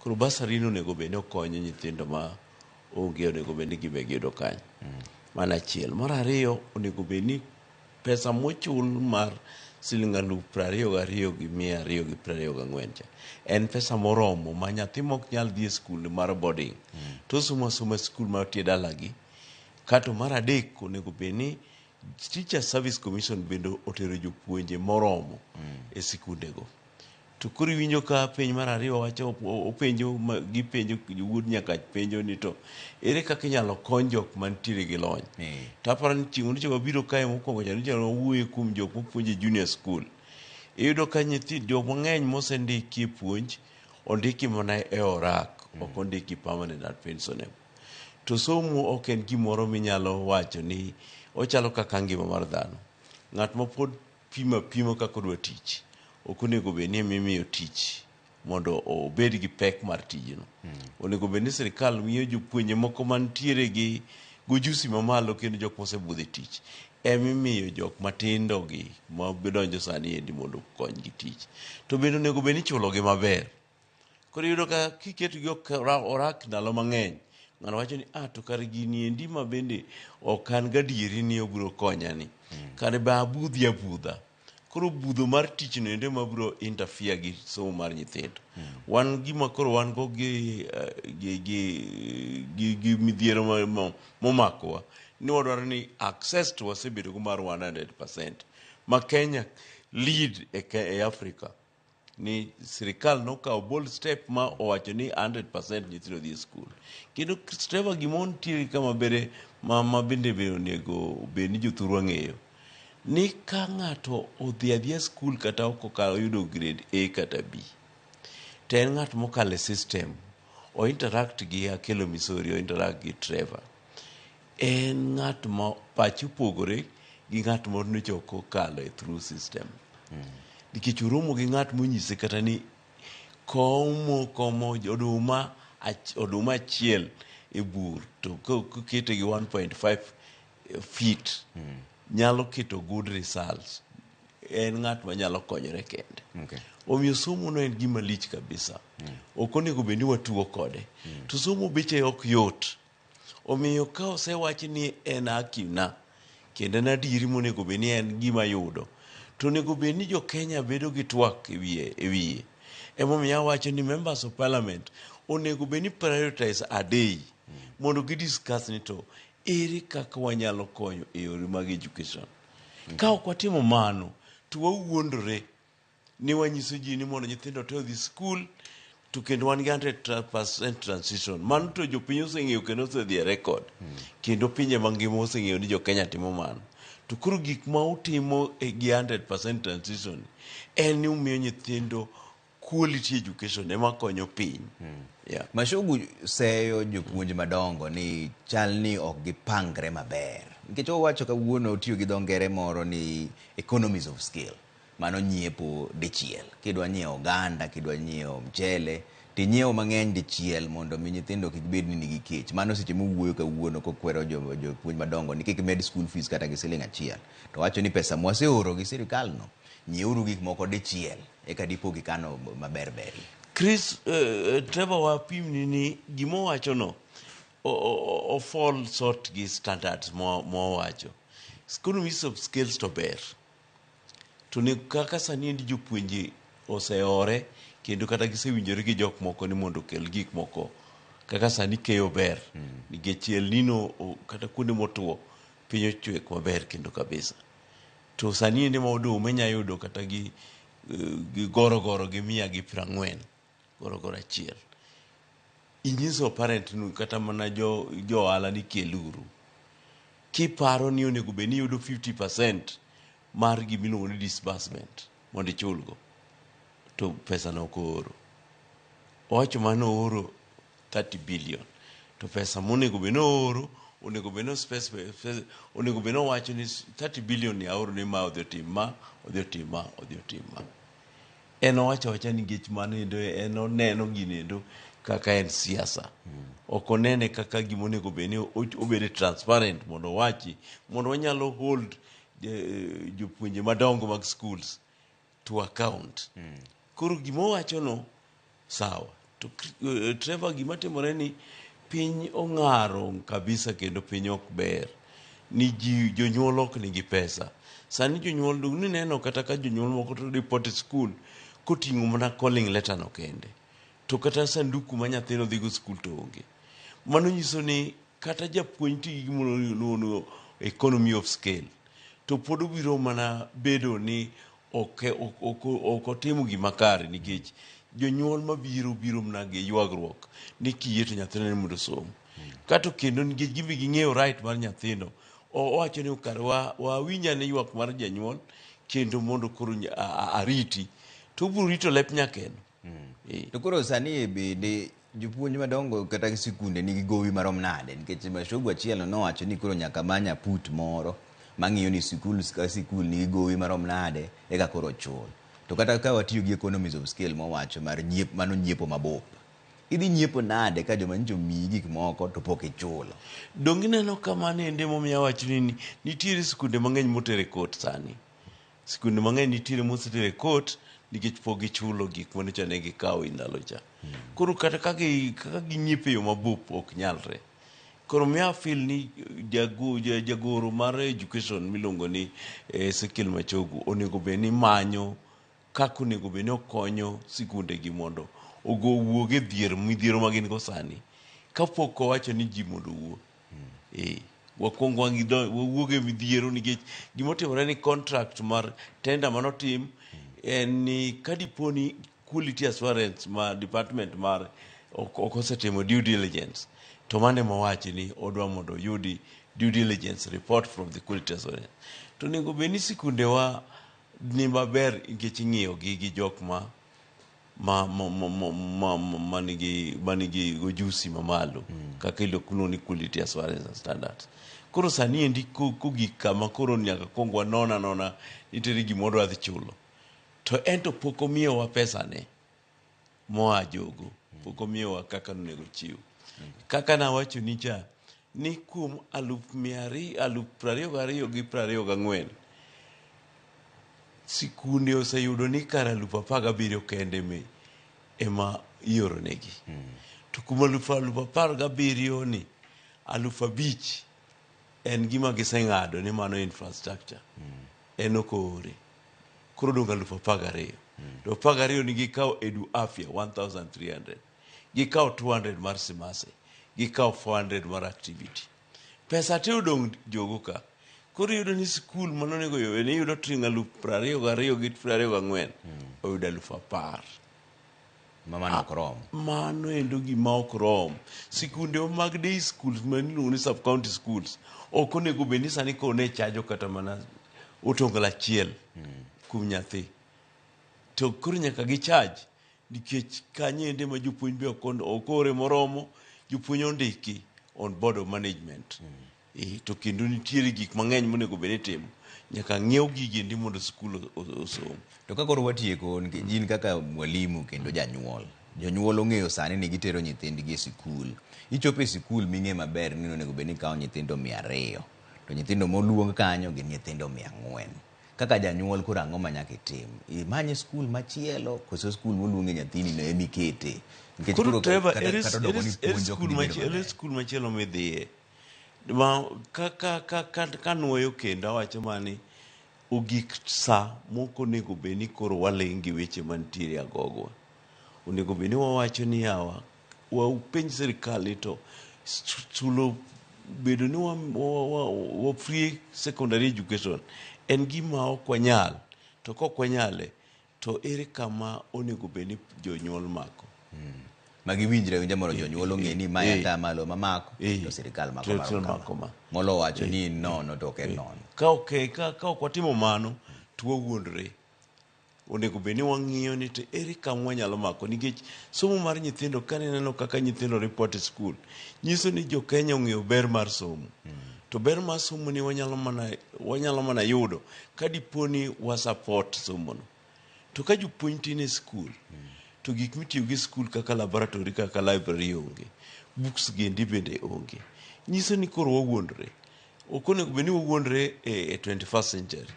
Koro bursary ni onego bed ni okonyo nyithindo ma onge onego bed ni gibe giyudo kanyo. Mano achiel. Mar ariyo onego bed ni pesa mochul mar siling 22,224 cha en pesa moromo ma nyathi mok nyal dhi e skul mar boarding to osomo asoma e skul mantie dalagi Kato mar adek onego bed ni Teacher Service Commission bende otero jopuonje moromo e sikundego. To koro iwinjo ka penj mar ariyo wacho openjo gipenjo wuod Nyakach penjo ni to ere kaka inyalo kony jok mantiere gi lony. To aparo ni chieng' nyocha wabiro kae mokwongo cha nyocha wawuoyo kuom jok mapuonjo e junior school. Iyudo ka nyithi jok mang'eny mosendiki e puonj ondiki mana e orak ok ondiki permanent and pensionable. To somo ok en gimoro minyalo wacho ni ochalo kaka ngima mar dhano. Ng'at ma pod pimo apima kaka odwa tich ok onego bed ni emimiyo tich mondo obed gi pek mar tijno. Onego bed ni sirikal miyo jopuonje moko mantiere gi gojusi mamalo kendo jok mosebudho e tich emimiyo jok matindo gi madonjo sani endi mondo okony gi tich. To bende onego bed ni ichulogi maber. Koro iyudo ka kiketo gi orak ndalo mang'eny, ng'ano wacho ni ah to kare gini endi ma bende ok an gadieri ni obiro konya ni. Kare be abudhi abudha. Koro budho mar tich no endo ema biro interfere gi somo mar nyithindo. Wan gima koro wan go gi, gi, gi, gi, gi midhiero momakowa ni wadwaro ni access to wasebedo go mar 100% ma Kenya lead e, e Africa ni sirikal nokawo bold step ma owacho ni 100% nyithindo dhi e skul. Kendo Trevor gima nitiere kama bere ma, ma bende be onego bed ni jothurwa ng'eyo ni ka ng'ato odhi adhiya skul kata ok okalo oyudo grade A kata B to en ng'at mokalo e system o interact gi Akelo Misori o interact gi Trevor en ng'at ma pache opogore gi ng'at moro nyocha ok okalo e through system nikech oromo gi ng'at monyise kata ni komo komo oduma oduma achiel e bur to kokete gi 1.5 feet nyalo keto good results en ng'at manyalo konyore kende omiyo somo no en gima lich kabisa ok onego bed ni watugo kode to somo beche ok yot omiyo ka osewach ni en hakina kendo en adieri monego bed ni en gima yudo to onego bed ni jo Kenya bedo gi twak e wiye e wiye emomiyo awacho ni members of parliament onego bed ni prioritize a day mondo gi discuss ni to ere kaka wanyalo konyo e yore mag education ka ok watimo mano to wawuondore ni wanyiso ji ni mondo nyithindo te odhi skul to kendo wan gi 100% transition mano to jopiny oseng'eyo kendo osedhi e record kendo pinje mangima oseng'eyo ni jo-Kenya timo mano to koro gik ma utimo e gi 100% transition en ni umiyo nyithindo quality education ema konyo piny yeah. Mashugu seyo jopuonj madongo ni chal ni ok gipangre maber nikech owacho kawuono otiyo gi dho ngere moro ni economies of scale mano nyiepo dichiel kidwa nyiewo oganda kidwa nyiewo mchele tinyiewo mang'eny dichiel mondo mi nyithindo kik bed ni nigi kech mano seche mowuoyo kawuono kokwero jopuonj madongo ni kik med school fees kata gi siling achiel to wacho ni pesa mwaseoro gi sirikal no nyieuru gik moko dichiel eka dipo gikano maber ber. Chris Trevor wapimni ni gimowacho no o fall short gi standards mowacho economies of scales to ber to ne kaka sani endi jopuonje oseore kendo kata gisewinjore gi jok moko ni mondo okel gik moko kaka sani keyo ber nikech El Nino kata kuonde motuo piny ochwek maber kendo kabisa to sani endi ma oduma inya yudo kata gi gi gorogoro gi 140 gorogoro achiel inyiso parent nu kata mana jo jo ohala ni keluru kiparo ni onego bed ni iyudo 50% mar gimiluongo ni disbursement mondo ichulgo to pesa no ok ooro owacho mano ooro 30 billion to pesa monego bed ni ooro onego bed ni onego bed ni owacho ni 30 billion ni aoro ni ma odhi otim ma odhi otim ma odhi otim ma en owacho awacha nikech mano endo en oneno gino endo kaka en siasa ok onene kaka gima onego bed ni obede transparent mondo owachi mondo wanyalo hold jopuonje madongo mag schools to account koro gima owacho no sawa to Trevor gima timore ni piny ong'aro kabisa kendo piny ok ber ni ji jonyuol ok nigi pesa sani jonyuol dong nineno kata ka jonyuol moko to report e skul koting'o mana calling letter no kende to kata sanduku ma nyathino dhigo skul to onge mano nyiso ni Kata japuonj ti gi gimoro iluongo economy of scale to pod obiro mana bedo ni ok ok ok otimo gima kare nikech jonyuol mabiro biro mana gi ywagruok ni kiyie to nyathina ni mondo osom. Kato kendo nikech gin be ging'eyo right mar nyathino owacho ni kare wa wawinj ane ywak mar janyuol kendo mondo koro ariti to obiro rito lep nyakeno. To koro sani bende jopuonj madongo kata sikunde nigi gowi marom nade? Nikech Machogu achiel nowacho ni koro nyaka many aput moro mang'iyo ni sikul ka sikul nigi gowi marom nade eka koro chul. To kata ka watiyo gi economies of scale mowacho mar nyiep, mano nyiepo mabup. Idhi nyiepo nade ka joma nyicho omiyi gik moko to pok ichulo? Donge ineno ka mano ende momiyo awacho ni nitiere sikunde mang'eny moter e kot sani. Sikunde mang'eny nitiere moseter e kot nikech pok gichulo gik manyocha ne gikawo e ndalo cha. Koro kata kaka ginyiepo e yo mabup ok nyalre. Koro miya feel ni jagoro mar education miluongo ni Ezekiel Machogu onego bed ni manyo kaka onego bed ni okonyo sikunde gi mondo ogo wuog e dhier midhiero ma gin go sani kapok owacho ni ji mondo owuo. Wakwong wawuog e midhiero nikech gimotimore ni contract mar tender manotim en ni kadipo ni quality assurance ma department mar ok osetimo due diligence to mano ema owachi ni odwa mondo oyudi due diligence report from the quality assurance. To onego bed ni sikundewa ni maber nikech ing'iyo gi gi jok ma manigi ojusi mamalo kaka iluongo ni quality assurance and standards. Koro sani endi kogik kama koro nyaka kuong wanon anona nitiere gima wadwa dhi chulo. To en to pok omiyowa pesane moa jogo, pok omiyowa kaka onego chiw. Kaka nawacho ni cha, ni kuom 22,024 gi 24, sikunde oseyudo ni kar 17,000 kende me ema ioro negi. To kuom 17,000 ni, 5,000 en gima giseng'ado ni mano infrastructure. En ok oore. Koro odong' 12,000. To 12 ni gikawo Edu Afya 1,300. Gikawo 200 mar Simase. Gikawo 400 mar activity. Pesa te odong' jogo ka. Koro iyudo ni sikul manonego yowe ni iyudo tring 22,000 gi 24 oyudo 10,000. Mano ok rom. Mano endo gima ok rom. Sikunde mag day schools ma iluongo ni sub county schools ok onego bed ni sani koro ne chajo kata mana otongla achiel kuom nyathi. To koro nyaka gi charge nikech kanyo ende ma jopuonj be ok ore moromo, jopuonj ondiki on board of management. To kendo nitiere gik mang'eny monego bed ni itimo. Nyaka ng'iew gigi endi mondo skul osom. To ka koro watieko, in kaka mwalimu kendo janyuol, jonyuol ong'eyo sani ni gitero nyithindgi e sikul. Ichopo e sikul ming'e maber ni onego bed ni ikawo nyithindo 200, to nyithindo moluong kanyo gin nyithindo 400. Kaka janyuol koro ang'o ma nyaka itim? Imany skul machielo koso skul moluonge nyathini no ema ikete? Nikech Koro koro Trevor, kata odoko ni puonj ok dhi bedo ere maber. skul machielo midhiye? Ma ka nuoyo kendo awacho mani ogik sa mok onego bed ni koro waling' gi weche mantiere agogwa. Onego bed ni wawacho ni yawa, wapenj sirikal ni to chulo bedo ni wa free secondary education en gima ok wanyal, to kok wanyale to ere kama onego bed ni jonyuol mako? Ma giwinjre awinja mondo jonyuol ong'e ni mae atamalo mamako to sirikal mako To marom sirikal kama. mako ma. Molo wacho ni nono to ok en nono. Ka ok watimo mano to wawuondre. Onego bed ni wang'iyo ni to ere kama wanyalo mako nikech somo mar nyithindo ka ineno kaka nyithindo report e skul nyiso ni jo Kenya ong'eyo ber mar somo. To ber mar somo ni wanyalo mana yudo ka dipo ni wa support somo no. To ka jopuonj tin e skul to gik mitiyo gi skul kaka laboratory kaka library onge, books gendi bende onge. Nyiso ni koro wawuondre. Ok onego bed ni wawuondre e 21st century.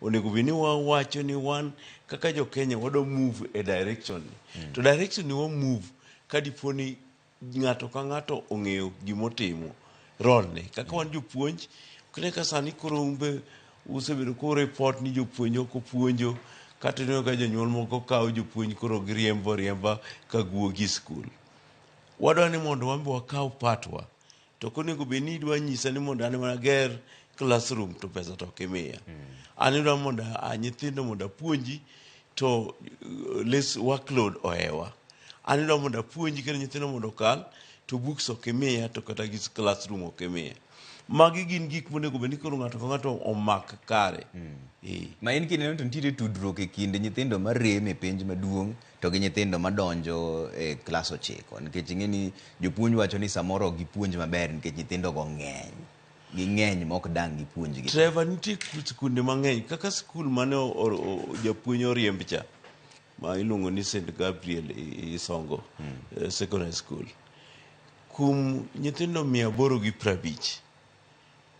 Onego bed ni wawacho ni wan kaka jo Kenya wadwa move e direction ni. To direction ni wa move ka dipo ni ng'ato ka ng'ato ong'eyo gimotimo role ne. Kaka wan jopuonj, kine ka sani koro umbe usebedo ku report ni jopuonj ok opuonjo kata ineno ka jonyuol moko kawo jopuonj koro giriembo riemba ka guogi e skul. Wadwa ni mondo wan be wakaw part wa. To ok onego bed ni idwa nyisa ni mondo an mana ger classroom to pesa to ok imiya. An idwa mondo a nyithindo mondo apuonji to less workload ohewa. An idwa mondo apuonji kendo nyithindo mondo okal to books ok imiya to kata gi classroom ok imiya. Magi gin gik monego bed ni koro ng'ato ka ng'ato omak kare. Ma in kineno to nitiere tudruok e kind nyithindo marem e penj maduong' to gi nyithindo madonjo e klas 9, nikech ing'e ni jopuonj wacho ni samoro ok gipuonj maber nikech nyithindo go ng'eny. Ging'eny ma ok dang' gipuonjgi. Trevor, nitie skunde mang'eny kaka skul mane japuonj oriemb cha ma iluongo ni St Gabriel Isongo Secondary School. Kuom nyithindo 850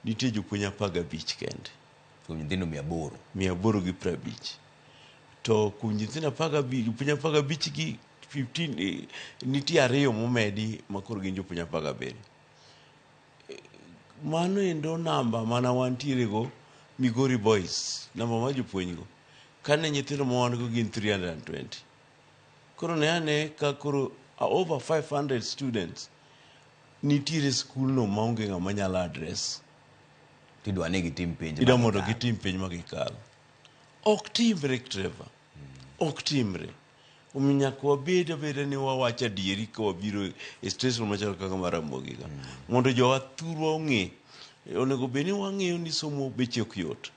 nitie jopuonj 15 kende. Kuom nyithindo 800? 850. To kuom nyithindo 15, jopuonj 15 gi 15, nitie 2 momedi ma koro gin jopuonj 17. Mano endo namba mana wantiere go Migori Boys, namba mar jopuonj go. Kane nyithindo ma wan go gin 320. Koro ne ane ka koro over 500 students nitiere skul no maonge ng'ama nyalo address. Tidwa ni gitim penj Idwa ma mondo gikal. gitim penj ma gikal. Ok timre, Trevor. Ok timre. Omiyo nyaka wabed abeda ni wawacho adieri ka wabiro e station machalo kaka mar Ramogi ka. Mondo jowa thurwa ong'e. Onego bed ni wang'eyo ni somo beche ok yot.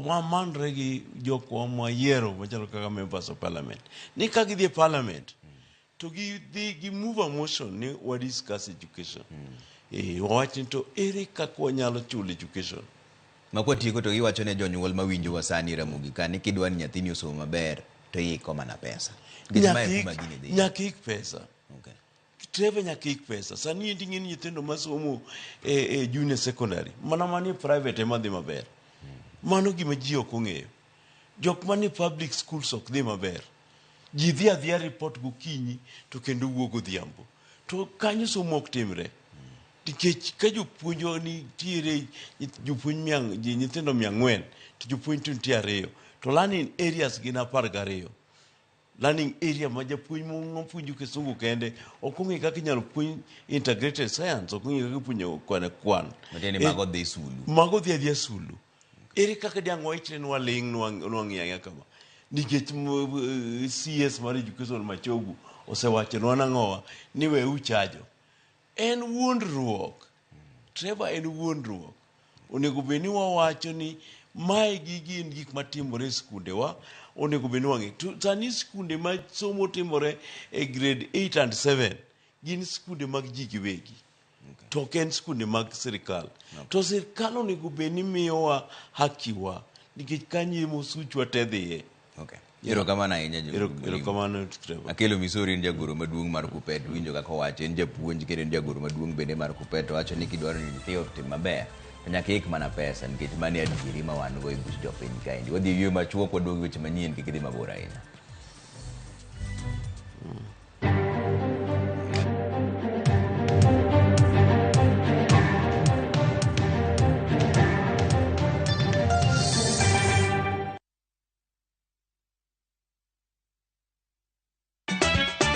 Wamanre gi jokwa mwayiero machalo kaka members of parliament. Ni ka gidhi e parliament, to gidhi gi move a motion ni wa discuss education. Wawach ni to ere kaka wanyalo chulo education. Ma kwatieko to iwacho ne jonyuol mawinjowa sani Ramogi ka ni kidwa ni nyathini osom maber to iiko mana pesa. Nikech mae kuma gini dhi. Nyaka ik pesa. Trevor nyaka ik pesa. Sani endi ing'e ni nyithindo masomo e junior secondary, mana manie private ema dhi maber. Mano gima ji ok ong'eyo. Jok manie public schools ok dhi maber. Ji dhi adhiya report gokinyi to kendo wuok godhiambo. To kanyo somo ok timre. Nikech ka jopuonjwa nitiere jopuonj mia, nyithindo 400 to jopuonj to nitie 2 to learning areas gin 12. Learning area ma japuonj mopuonjo kisungu kende ok ong'e kaka inyalo puonj integrated science, ok ong'e kaka ipuonjo kwan kwan. Matiende ni mago dhi sulu. Mago dhi adhiya sulu. Ere kaka diang' waichre ni waling' nwang'iyo ang'iya kama? Nikech CS mar education Machogu osewachonwa nang'owa ni we uchajo. En wuondruok. Trevor, en wuondruok. Onego bed ni wawacho ni mae gi gin gik matimore e skundewa, onego bed ni wang'e. To sani skunde ma somo timore e grade 8 and 7 gin skunde mag ji giwegi. To ok en skunde mag sirikal. To sirikal onego bed ni miyowa hakiwa nikech kanyo ema osuchwa te dhiye. Erokamano ahinya, Erokamano, Trevor. Akelo Misori en jagoro maduong' mar Kupet. Winjo kaka owacho, en japuonj kendo en jagoro maduong' bende mar Kupet. Owacho ni kidwaro ni nyathi otim maber to nyaka ik mana pesa nikech mano e adieri ma wan go e buch jopiny kaendi. Wadhi e yweyo machuok, waduog weche manyien, kik idhi mabor ahinya.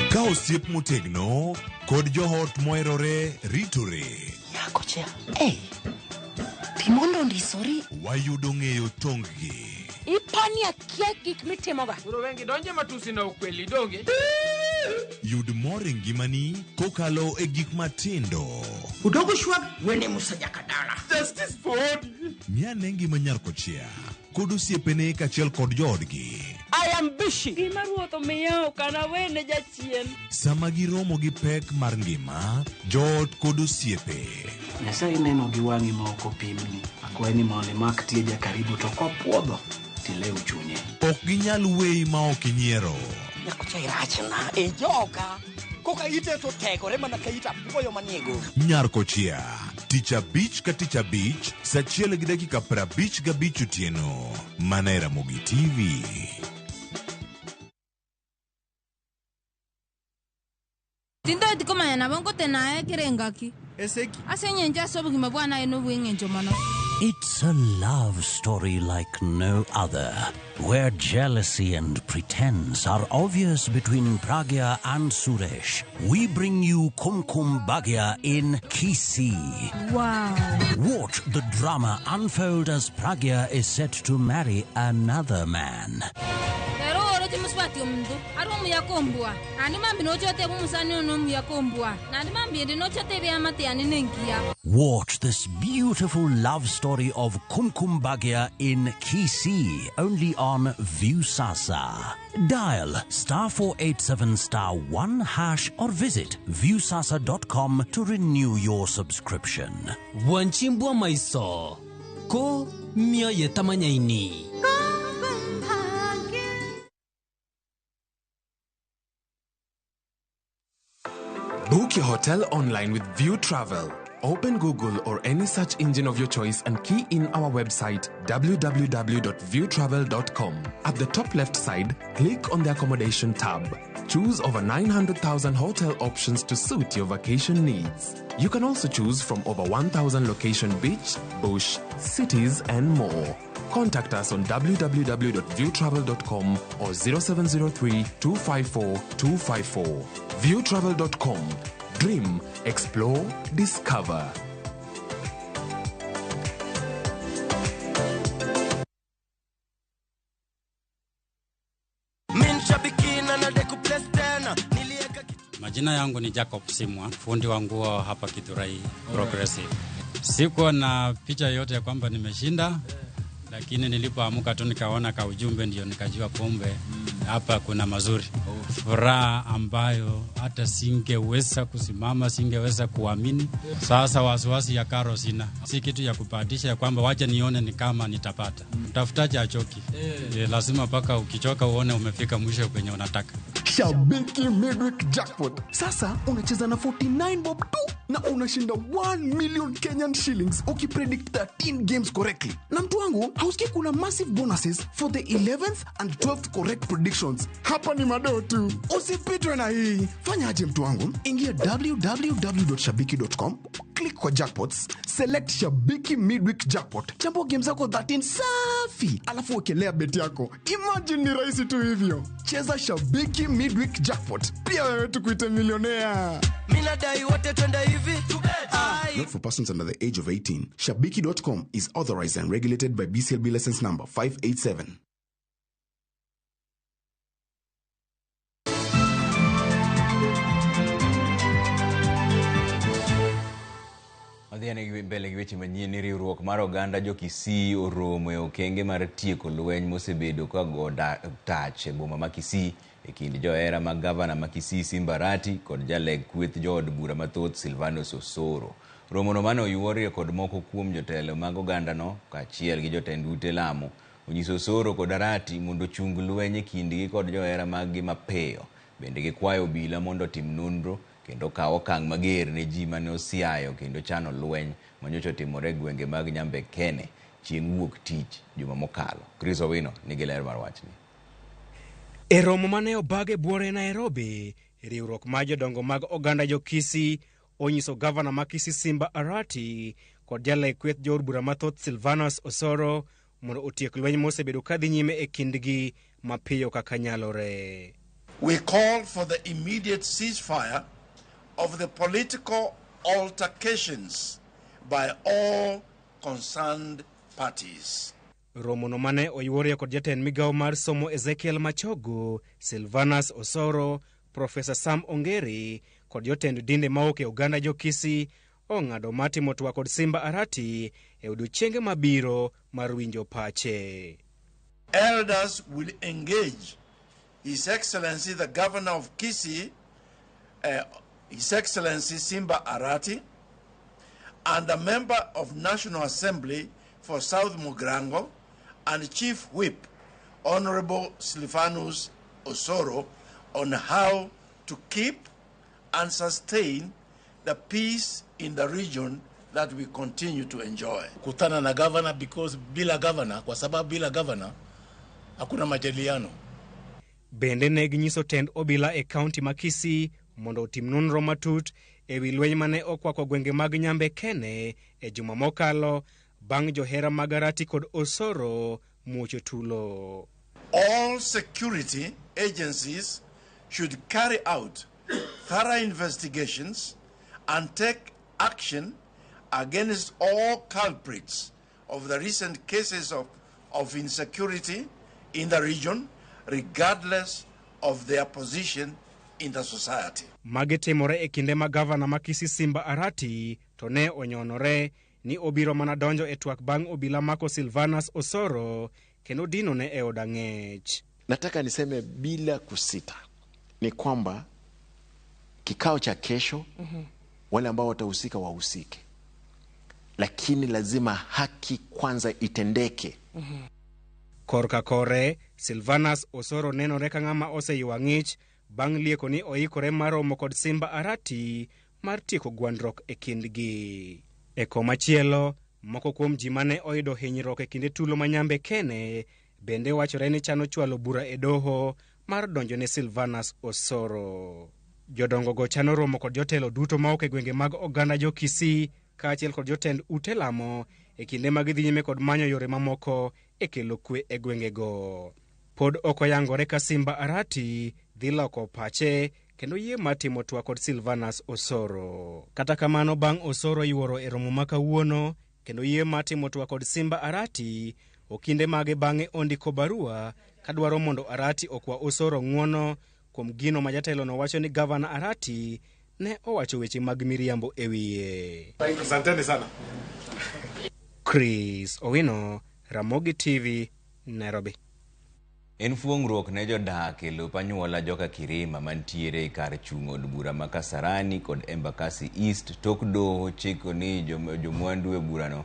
Ka osiep motegno kod joot moherore ritore. Nyako cha, ei, pi mondo ondisori. Wayudo ng'eyo tong-gi. Ipani akia gik mitimoga. Koro wengi donje matusi na ukweli donge. Yud mor e ngimani kokalo e gik matindo. Udogo shwag wene Musa Jakadala. Justice for Odi. Ng'ane ngima nyar kochia kod osiepene kaachiel kod joodgi. I am busy. Gima ruoth omiya ok anawene jachien. Sama giromo gi pek mar ngima, joot kod osiepe. Nyasaye neno gi wang'i ma ok opimni. Akwayi ni mondo imak tieja karibu to kopuodho tilew chunye. Ok ginyal weyi ma ok inyiero. Nyakocha irachna e joka. Koka ite to tegore mana ka it apuoyo manie goro. Nyar Kochia, tich abich ka tich abich, sa 1:55 otieno. Mana e Ramogi TV. Tindoti komanya nabo ngotena ekere engaki. Eseki. Ase eng'encho ase obogima bwane aye nobwa eng'encho mono. It's a love story like no other, where jealousy and pretense are obvious between Pragya and Suresh. We bring you Kumkum Bhagya in Kisii. Wow. Watch the drama unfold as Pragya is set to marry another man. Watch this beautiful love story of Kumkum Bhagya in Kisii, only on Viusasa. Dial *487*1# or visit viusasa.com to renew your subscription. Wanchimbwa maiso ko mioyo tamanyaini. Book your hotel online with View Travel. Open Google or any search engine of your choice and key in our website www.viewtravel.com. At the top left side, click on the accommodation tab. Choose over 900,000 hotel options to suit your vacation needs. You can also choose from over 1,000 location beach, bush, cities and more. Contact us on www.viewtravel.com or 0703 254 254. Viewtravel.com. Dream, explore, discover. Majina yangu ni Jacob Simwa, fundi wa nguo hapa Githurai Progressive. Sikuwa na picha yote ya kwamba nimeshinda, lakini nilipoamka tu nikaona ka ujumbe, ndio nikajua kumbe hapa kuna mazuri. Furaha ambayo hata singeweza kusimama, singeweza kuamini. Sasa wasiwasi ya karo sina. Si kitu ya kupatisha ya kwamba wacha nione ni kama nitapata. Mtafutaji hachoki. Lazima paka ukichoka uone umefika mwisho kwenye unataka. Shabiki Midweek Jackpot. Sasa unacheza na 49 bob tu na unashinda 1 million Kenyan shillings ukipredict 13 games correctly. Na mtu wangu, hausikii kuna massive bonuses for the 11th and 12th correct predictions. Hapa ni madoo tu. Usipitwe na hii. Fanya aje mtu wangu? Ingia www.shabiki.com, click kwa jackpots, select Shabiki Midweek Jackpot. Chambua games zako 13 safi, alafu wekelea bet yako. Imagine ni rahisi tu hivyo. Cheza Shabiki Midweek Jackpot. Pia wewe tukuite millionaire. Mina dai wote twende hivi. Not for persons under the age of 18. Shabiki.com is authorized and regulated by BCLB license number 587. Wadhi mbele gi weche manyien ni riwruok mar oganda jo Kisii oromo e okenge mar tieko lweny mosebedo ka go tach e boma ma Kisii e kind johera mag gavana ma Kisii Simba Arati kod jaleg kweth jood bura mathoth Silvanus Osoro. Romono mane oyuorie kod moko kuom jotelo mag ogandano kaachiel gi jotend ute lamo onyiso Osoro kod Arati mondo ochung lweny e kindgi kod johera mag-gi mapiyo. Bende gikwayo obila mondo otim nonro kendo kaw okang' mager ne ji mane osiayo kendo chano lweny manyocha otimore e gwenge mag Nyambekene chieng' wuok tich juma mokalo. Chris Owino nigi ler mar wachni. E romo mane obag e buore Nairobi, riwruok mar jodongo mag oganda jo Kisii onyiso gavana ma Kisii Simba Arati kod jaleg kweth jood bura mathoth Silvanus Osoro mondo otiek lweny mosebedo kadhi nyime e kindgi mapiyo kaka nyalore. We call for the immediate ceasefire of the political altercations by all concerned parties. Romono mane oyuorie kod jatend migawo mar somo Ezekiel Machogo, Silvanus Osoro, Profesa Sam Ongeri kod jotend dinde mawuok e oganda jo Kisii ong'ado mar timo twak kod Simba Arati e odiechienge mabiro mar winjo pache. Elders will engage His Excellency the Governor of Kisii, His Excellency Simba Arati, and the member of National Assembly for South Mugirango and Chief Whip, Honorable Silvanus Osoro, on how to keep and sustain the peace in the region that we continue to enjoy. Kutana na governor because bila governor, kwa sababu bila governor hakuna majadiliano. Bende ne ginyiso tend obila e kaunti ma Kisii mondo otim nonro matut ewi lweny mane okwako gwenge mag Nyambekene e juma mokalo bang' johera mag Arati kod Osoro muocho tulo. All security agencies should carry out thorough investigations and take action against all culprits of the recent cases of insecurity in the region, regardless of their position in the society. Magi timore e kinde ma gavana ma Kisii Simba Arati to ne onyonore ni obiro mana donjo e twak bang' obila mako Silvanus Osoro kendo dino ne e od ang'ech. Nataka niseme bila kusita ni kwamba kikao cha kesho wale ambao watahusika wahusike, lakini lazima haki kwanza itendeke. Korka kore, Silvanus Osoro nenore ka ng'ama oseywa ng'ich bang' lieko ni oikore mar romo kod Simba Arati mar tieko gwandruok e kindgi. E komachielo, moko kuom ji mane oyudo hinyruok e kinde tulo ma Nyambe Kene bende wachore ni chano chwalo bura e doho mar donjo ne Silvanus Osoro. Jodongo go chano romo kod jotelo duto ma ok e gwenge mag oganda jo Kisii kaachiel kod jotend ute lamo e kinde ma gidhi nyime kod manyo yore mamoko e kelo kwe e gwengego. Pod ok oyangore ka Simba Arati dhi loko pache kendo yie mar timo twak kod Silvanus Osoro. Kata kamano, bang' Osoro yuoro e romo ma kawuono kendo yie mar timo twak kod Simba Arati, okinde mage bang'e ondiko barua kadwaro mondo Arati okwa Osoro ng'uono kuom gino ma jatelono wacho ni gavana Arati ne owacho weche mag miriambo e wiye. Asanteni sana. Chris Owino, Ramogi TV, Nairobi. En fuong'ruok ne jodak e lop anyuola joka Kirima mantiere e kar chung' od bura ma Kasarani kod Embakasi East tok doho chiko ni jomwandu e burano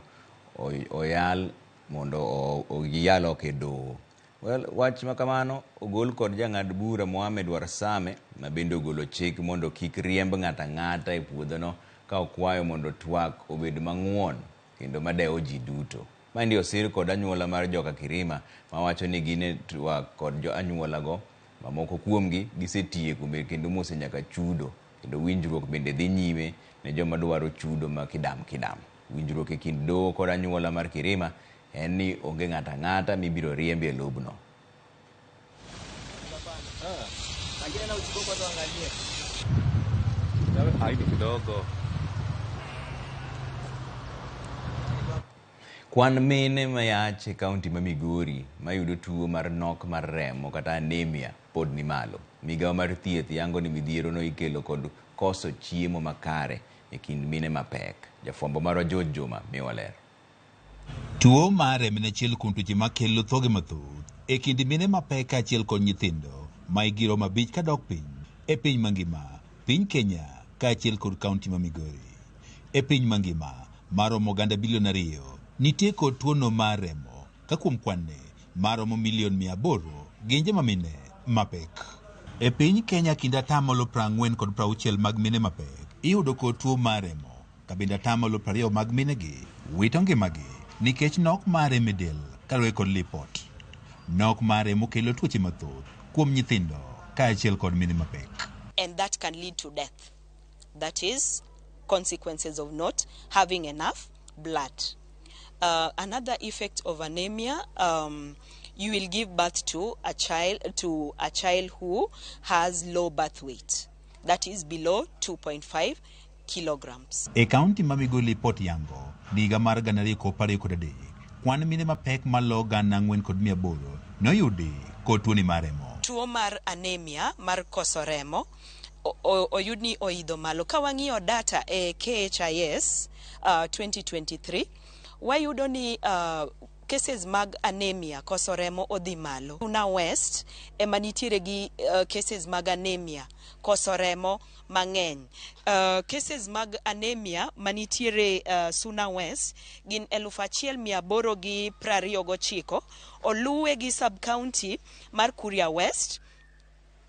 oyal mondo giyal oko e doho. Well, wach ma kamano ogol kod jang'ad bura Mohamed Warsame ma bende ogolo chik mondo kik riemb ng'ato ang'ata e puodhono ka okwayo mondo twak obed mang'won kendo madewo ji duto. Maendi osir kod anyuola mar joka Kirima mawacho ni gin e twak kod jo anyuolago mamoko kuomgi gisetieko kendo mose nyaka chudo kendo winjruok bende dhi nyime ne joma dwaro chudo ma kidam kidam. Winjruok e kind doho kod anyuola mar Kirima en ni onge ng'ato ang'ata mibiro riembi e lobno. Kwan mine mayach e kaunti ma Migori mayudo tuo mar nok mar remo kata anemia pod ni malo. Migawo mar thieth yango ni midhierono ikelo kod koso chiemo makare e kind mine mapek. Jafwambo marwa George Juma miwa ler. Tuo mar remo en achiel kuom tuoche makelo thoge mathoth e kind mine mapek kaachiel kod nyithindo ma hikgi romo 5 kadok piny e piny mangima, piny Kenya kaachiel kod kaunti ma Migori. E piny mangima maromo oganda bilion 2 nitie kod tuono mar remo ka kuom kwan-ne maromo milion 800 gin joma mine mapek. E piny Kenya kind 40% kod 60% mag mine mapek iyudo kod tuo mar remo ka bende 20% mag minegi wito ngimagi nikech nok mar remo e del kaluwore kod lipot. Nok mar remo kelo tuoche mathoth kuom nyithindo kaachiel kod mine mapek. And that can lead to death. That is consequences of not having enough blood. Another effect of anemia, you will give birth to a child who has low birth weight, that is below 2.5 kilograms. E kaunti ma Migori lipot yango ni higa mar 2023 kwan mine mapek malo 4,800 noyudi kod tuoni mar remo. Tuo mar anemia mar koso remo oyud ni oidho malo. Ka wang'iyo data e KHIS 2023 wayudo ni cases mag anemia koso remo odhi malo. Una West ema nitiere gi cases mag anemia koso remo mang'eny. Cases mag anemia manitiere Suna West gin 1829, oluwe gi sub-county mar Kuria West,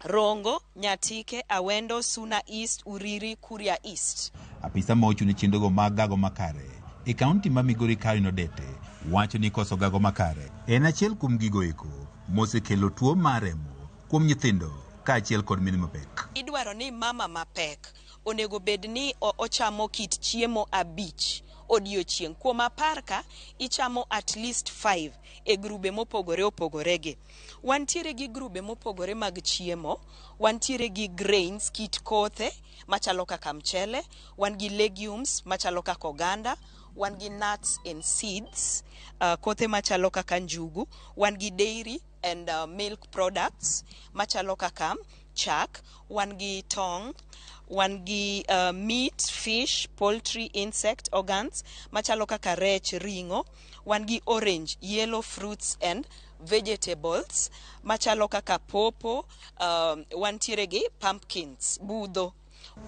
Rongo, Nyatike, Awendo, Suna East, Uriri, Kuria East. Apisa ma ochung' ne chenrogo mag gago makare e kaunti ma Migori Caroline Odete wacho ni koso gago makare en achiel kuom gigo eko mosekelo tuo mar remo kuom nyithindo kaachiel kod mine mapek. Idwaro ni mama mapek onego bed ni ochamo kit chiemo 5 odiochieng'. Kuom 10 ka, ichamo at least 5 e grube mopogore opogore gi. Wantiere gi grube mopogore mag chiemo, wantiere gi grains, kit kothe machalo kaka mchele, wan gi legumes machalo kaka oganda, wan gi nuts and seeds, kothe machalo kaka njugu, wan gi dairy and milk products machalo kaka chak, wan gi tong', wan gi meat, fish, poultry, insect organs machalo kaka rech, ring'o, wan gi orange, yellow fruits and vegetables machalo kaka popo, wantiere gi pumpkins, budho.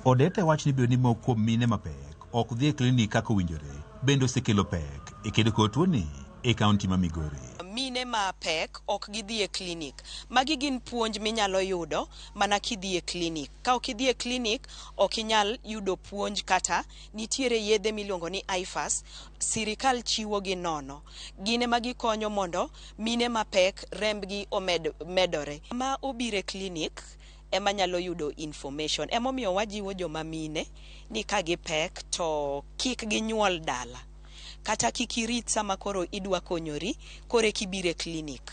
Odete wach ni bedo ni moko kuom mine mapek ok dhi e klinik kaka owinjore bende osekelo pek e kedo kod tuoni e kaunti ma Migori. Mine mapek ok gidhi e klinik. Magi gin puonj minyalo yudo mana kidhi e klinik. Ka ok idhi e klinik, ok inyal yudo puonj kata nitiere yedhe miluongo ni IFAS, sirikal chiwo gi nono. Gin ema gikonyo mondo mine mapek rembgi omed medore. Ma obiro e klinik ema nyalo yudo information. Emomiyo wajiwo joma mine ni ka gipek to kik ginyuol dala. Kata kik irit sama koro idwa konyori, koro eka ibiro e klinik.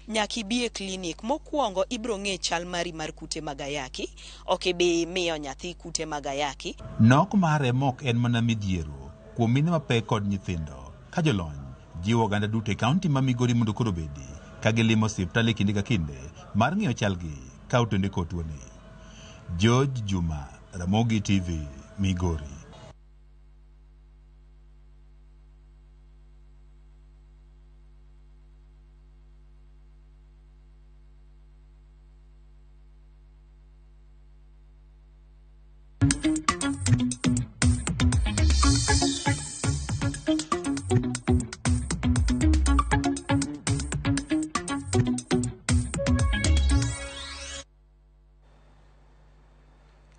Nyaka ibi e klinik. Mokwongo ibiro ng'e chal mari mar kute mag ayaki. Ok ibi miyo nyathi kute mag ayaki. Nok mar remo ok en mana midhiero kuom mine mapek kod nyithindo. Ka jolony jiwo oganda duto e kaunti ma Migori mondo koro obedi ka gilimo osiptal e kinde ka kinde mar ng'iyo chalgi ka otende kod tuoni. George Juma, Ramogi TV, Migori.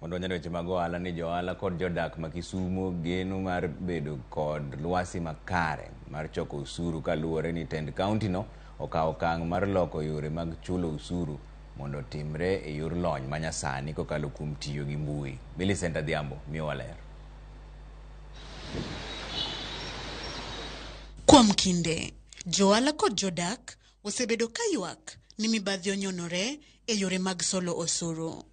Wadonjo e weche mag ohala ni johala kod jodak ma Kisumo geno mar bedo kod lwasi makare mar choko osuru kaluwore ni tend kaunti no okawo okang' mar loko yore mag chulo osuru mondo otimre e yor lony manyasani kokalo kuom tiyo gi mbui. Millicent Adhiambo miyowa ler. Kuom kinde, johala kod jodak osebedo ka ywak ni mibadhi onyonore e yore mag solo osuru.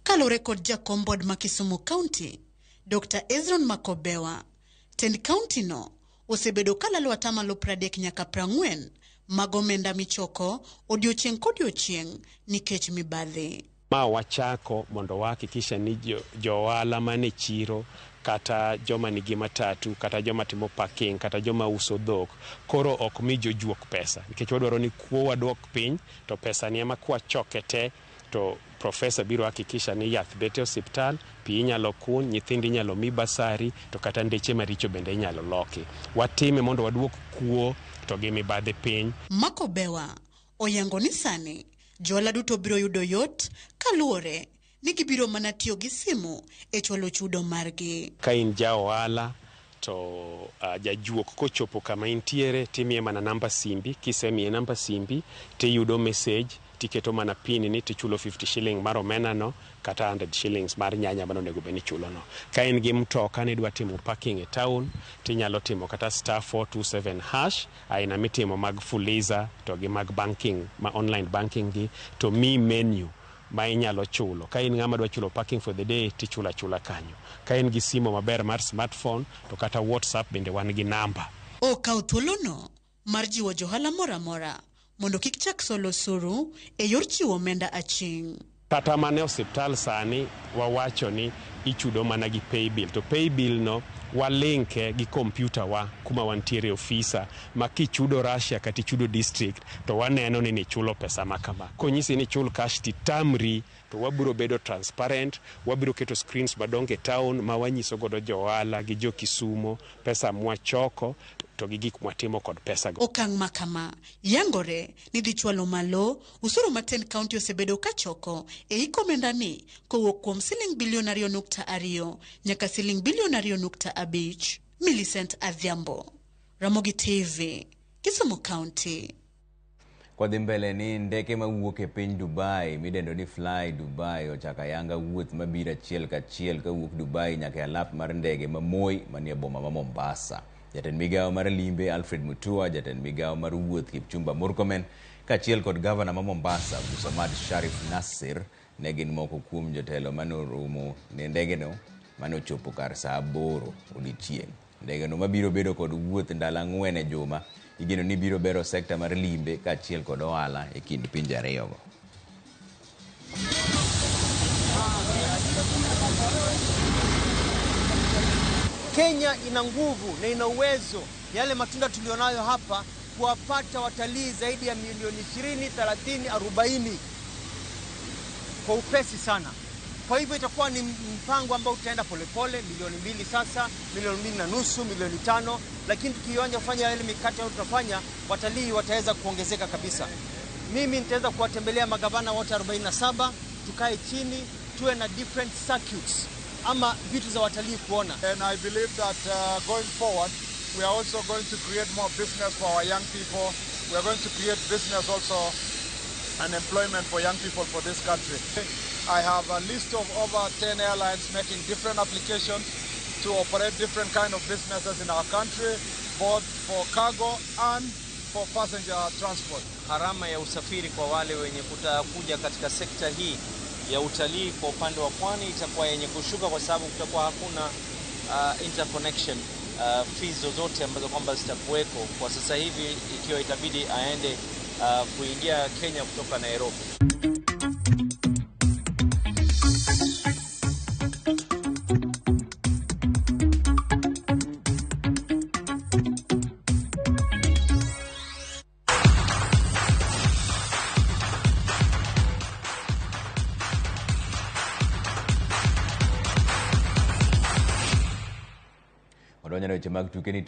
Kaluwore kod jakom board ma Kisumu County, Dr. Ezron Makobewa, tend county no osebedo kalalo atamalo 30 nyaka 40 mag omenda michoko odiochieng' kodiochieng' nikech mibadhi. Ma wachako mondo wahakikisha ni jo ohala mane chiro kata joma nigi matatu kata joma timo parking kata joma uso dhok koro ok mi jojuok pesa nikech wadwaro ni kuo waduok piny to pesa ni ema kwachoke te to profesa biro hakikisha ni yath bet e osiptal, pi inyalo kuny, nyithindo inyalo mi basari to kata ndeche maricho bende inyalo loki. Watime mondo waduok kuo to gi mibadhi piny. Makobewa oyango ni sani johala duto biro yudo yot kaluwore ni gibiro mana tiyo gi simu e chwalo chudo margi. Ka in ja ohala to jajuok kochopo kama intiere timiye mana namba simbi, kisemiye namba simbi tiyudo message tiketo mana pin ni tichulo 50 shilling mar omena no kata 100 shillings mar nyanya mane onego bed ni ichulo no. Ka in gi mtoka nidwa timo parking e town tinyalo timo kata star 427 hash aina mitimo mag Fuliza to gi mag banking ma online banking gi to mi menu ma inyalo chulo. Ka in ng'ama dwa chulo parking for the day tichulo achula kanyo. Ka in gi simo maber mar smartphone to kata WhatsApp bende wan gi namba. Okawo thuolono mar jiwo johala moro amora mondo kik chak solo osuru e yor chiwo omenda aching'. Kata mana e osiptal sani wawacho ni ichudo mana gi paybill to paybill no walinke gi kompyuta wa kuma wantiere ofisa ma kichudo Russia kata ichudo district to waneno ni nichulo pesa ma kama. Konyisi ni ichul cash titamri to wabiro bedo transparent, wabiro keto screens madongo e town ma wanyiso godo jo ohala gi jo Kisumo pesa mwachoko to gi gik mwatimo kod pesa go. Okang' ma kama yangore ni dhi chwalo malo osuru ma tend kaunti osebedo kachoko e hik omenda ni kowuok kuom siling bilion 2.2 nyaka siling bilion 2.5. Millicent Adhiambo, Ramogi TV, Kisumu County. Kodhi mbele ni ndeke mawuok e piny Dubai midendo ni Fly Dubai ochako ayanga wuoth mabiro achiel kachiel kawuok Dubai nyaka e alap mar ndege ma Moi manie boma ma Mombasa. Jatend migawo mar limbe Alfred Mutua, jatend migawo mar wuoth Kipchumba Murkomen kaachiel kod gavana ma Mombasa Abdulswamad Sharif Nassir ne gin moko kuom jotelo mane oromo ne ndegeno mane ochopo kar saa 8 odiechieng'. Ndegeno mabiro bedo kod wuoth ndalo 4 e juma igeno ni biro bero sekta mar limbe kaachiel kod ohala e kind pinje ariyogo. Kenya ina nguvu na ina uwezo, yale matunda tulionayo hapa, kuwapata watalii zaidi ya milioni 20, 30, 40 kwa upesi sana. Kwa hivyo itakuwa ni mpango ambao utaenda polepole, milioni 2 sasa, milioni 2.5, milioni 5, lakini tukianza kufanya yale mikakati ambayo tunafanya, watalii wataweza kuongezeka kabisa. Mimi nitaweza kuwatembelea magavana wote 47, tukae chini, tuwe na different circuits ama vitu za watalii kuona. And I believe that going forward we are also going to create more business for our young people. We are going to create business also and employment for young people for this country. I have a list of over 10 airlines making different applications to operate different kind of businesses in our country, both for cargo and for passenger transport. Gharama ya usafiri kwa wale wenye kutakuja katika sekta hii ya utalii kwa upande wa pwani itakuwa yenye kushuka kwa sababu kutakuwa hakuna interconnection fees zozote ambazo kwamba zitakuweko kwa sasa hivi, ikiwa itabidi aende kuingia Kenya kutoka Nairobi. Weche mag tuke ni